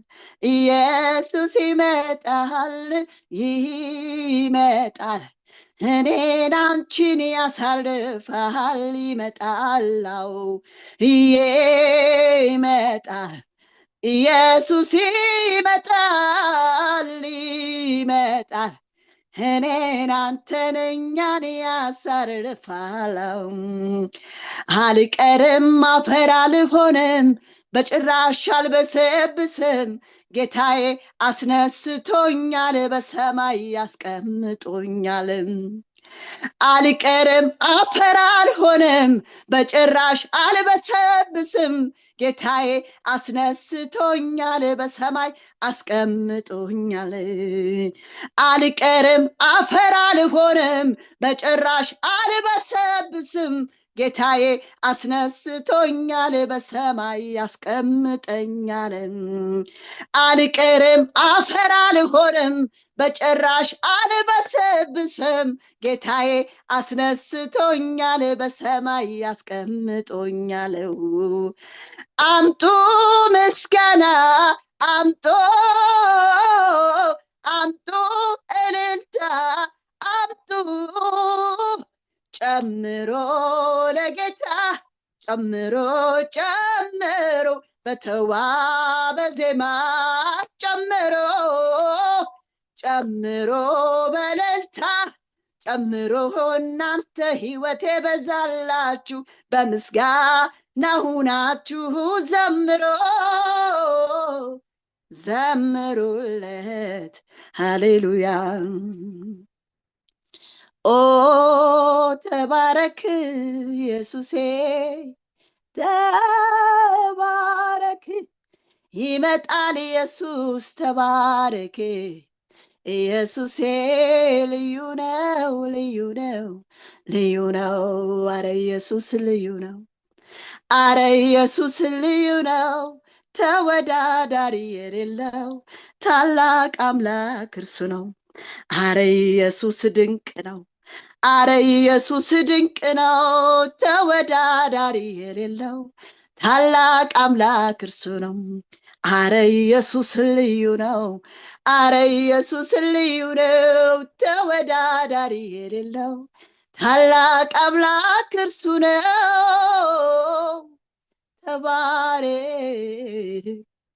ኢየሱስ ይመጣል፣ ይመጣል፣ እኔን አንቺን ያሳርፋል። ይመጣል፣ አዎ ይመጣል፣ ኢየሱስ ይመጣል፣ ይመጣል፣ እኔን አንተን እኛን ያሳርፋል። አልቀርም፣ አፈር አልሆንም፣ በጭራሽ አልበሰብስም። ጌታዬ አስነስቶኛል፣ በሰማይ ያስቀምጦኛል። አልቀርም፣ አፈር አልሆንም፣ በጭራሽ አልበሰብስም። ጌታዬ አስነስቶኛል፣ በሰማይ አስቀምጦኛል። አልቀርም፣ አፈር አልሆንም፣ በጭራሽ አልበሰብስም። ጌታዬ አስነስቶኛል፣ በሰማይ ያስቀምጠኛል። አልቀርም፣ አፈር አልሆንም፣ በጭራሽ አልበሰብስም። ጌታዬ አስነስቶኛል፣ በሰማይ ያስቀምጦኛል። አምጡ ምስጋና፣ አምጡ፣ አምጡ እልልታ፣ አምጡ፣ ጨምሮ ለጌታ ጨምሮ፣ ጨምሮ በተዋበ ዜማ ጨምሮ፣ ጨምሮ በእልልታ ጨምሮ። እናንተ ሕይወቴ በዛላችሁ በምስጋና ሁናችሁ ዘምሮ፣ ዘምሩለት፣ ሃሌሉያ። ኦ ተባረክ ኢየሱሴ ተባረክ፣ ይመጣል ኢየሱስ ተባረክ፣ ኢየሱሴ ልዩ ነው፣ ልዩ ነው፣ ልዩ ነው። አረ ኢየሱስ ልዩ ነው። አረ ኢየሱስ ልዩ ነው። ተወዳዳሪ የሌለው ታላቅ አምላክ እርሱ ነው። አረ ኢየሱስ ድንቅ ነው። አረ ኢየሱስ ድንቅ ነው። ተወዳዳሪ የሌለው ታላቅ አምላክ እርሱ ነው። አረ ኢየሱስ ልዩ ነው። አረ ኢየሱስ ልዩ ነው። ተወዳዳሪ የሌለው ታላቅ አምላክ እርሱ ነው። ተባረክ።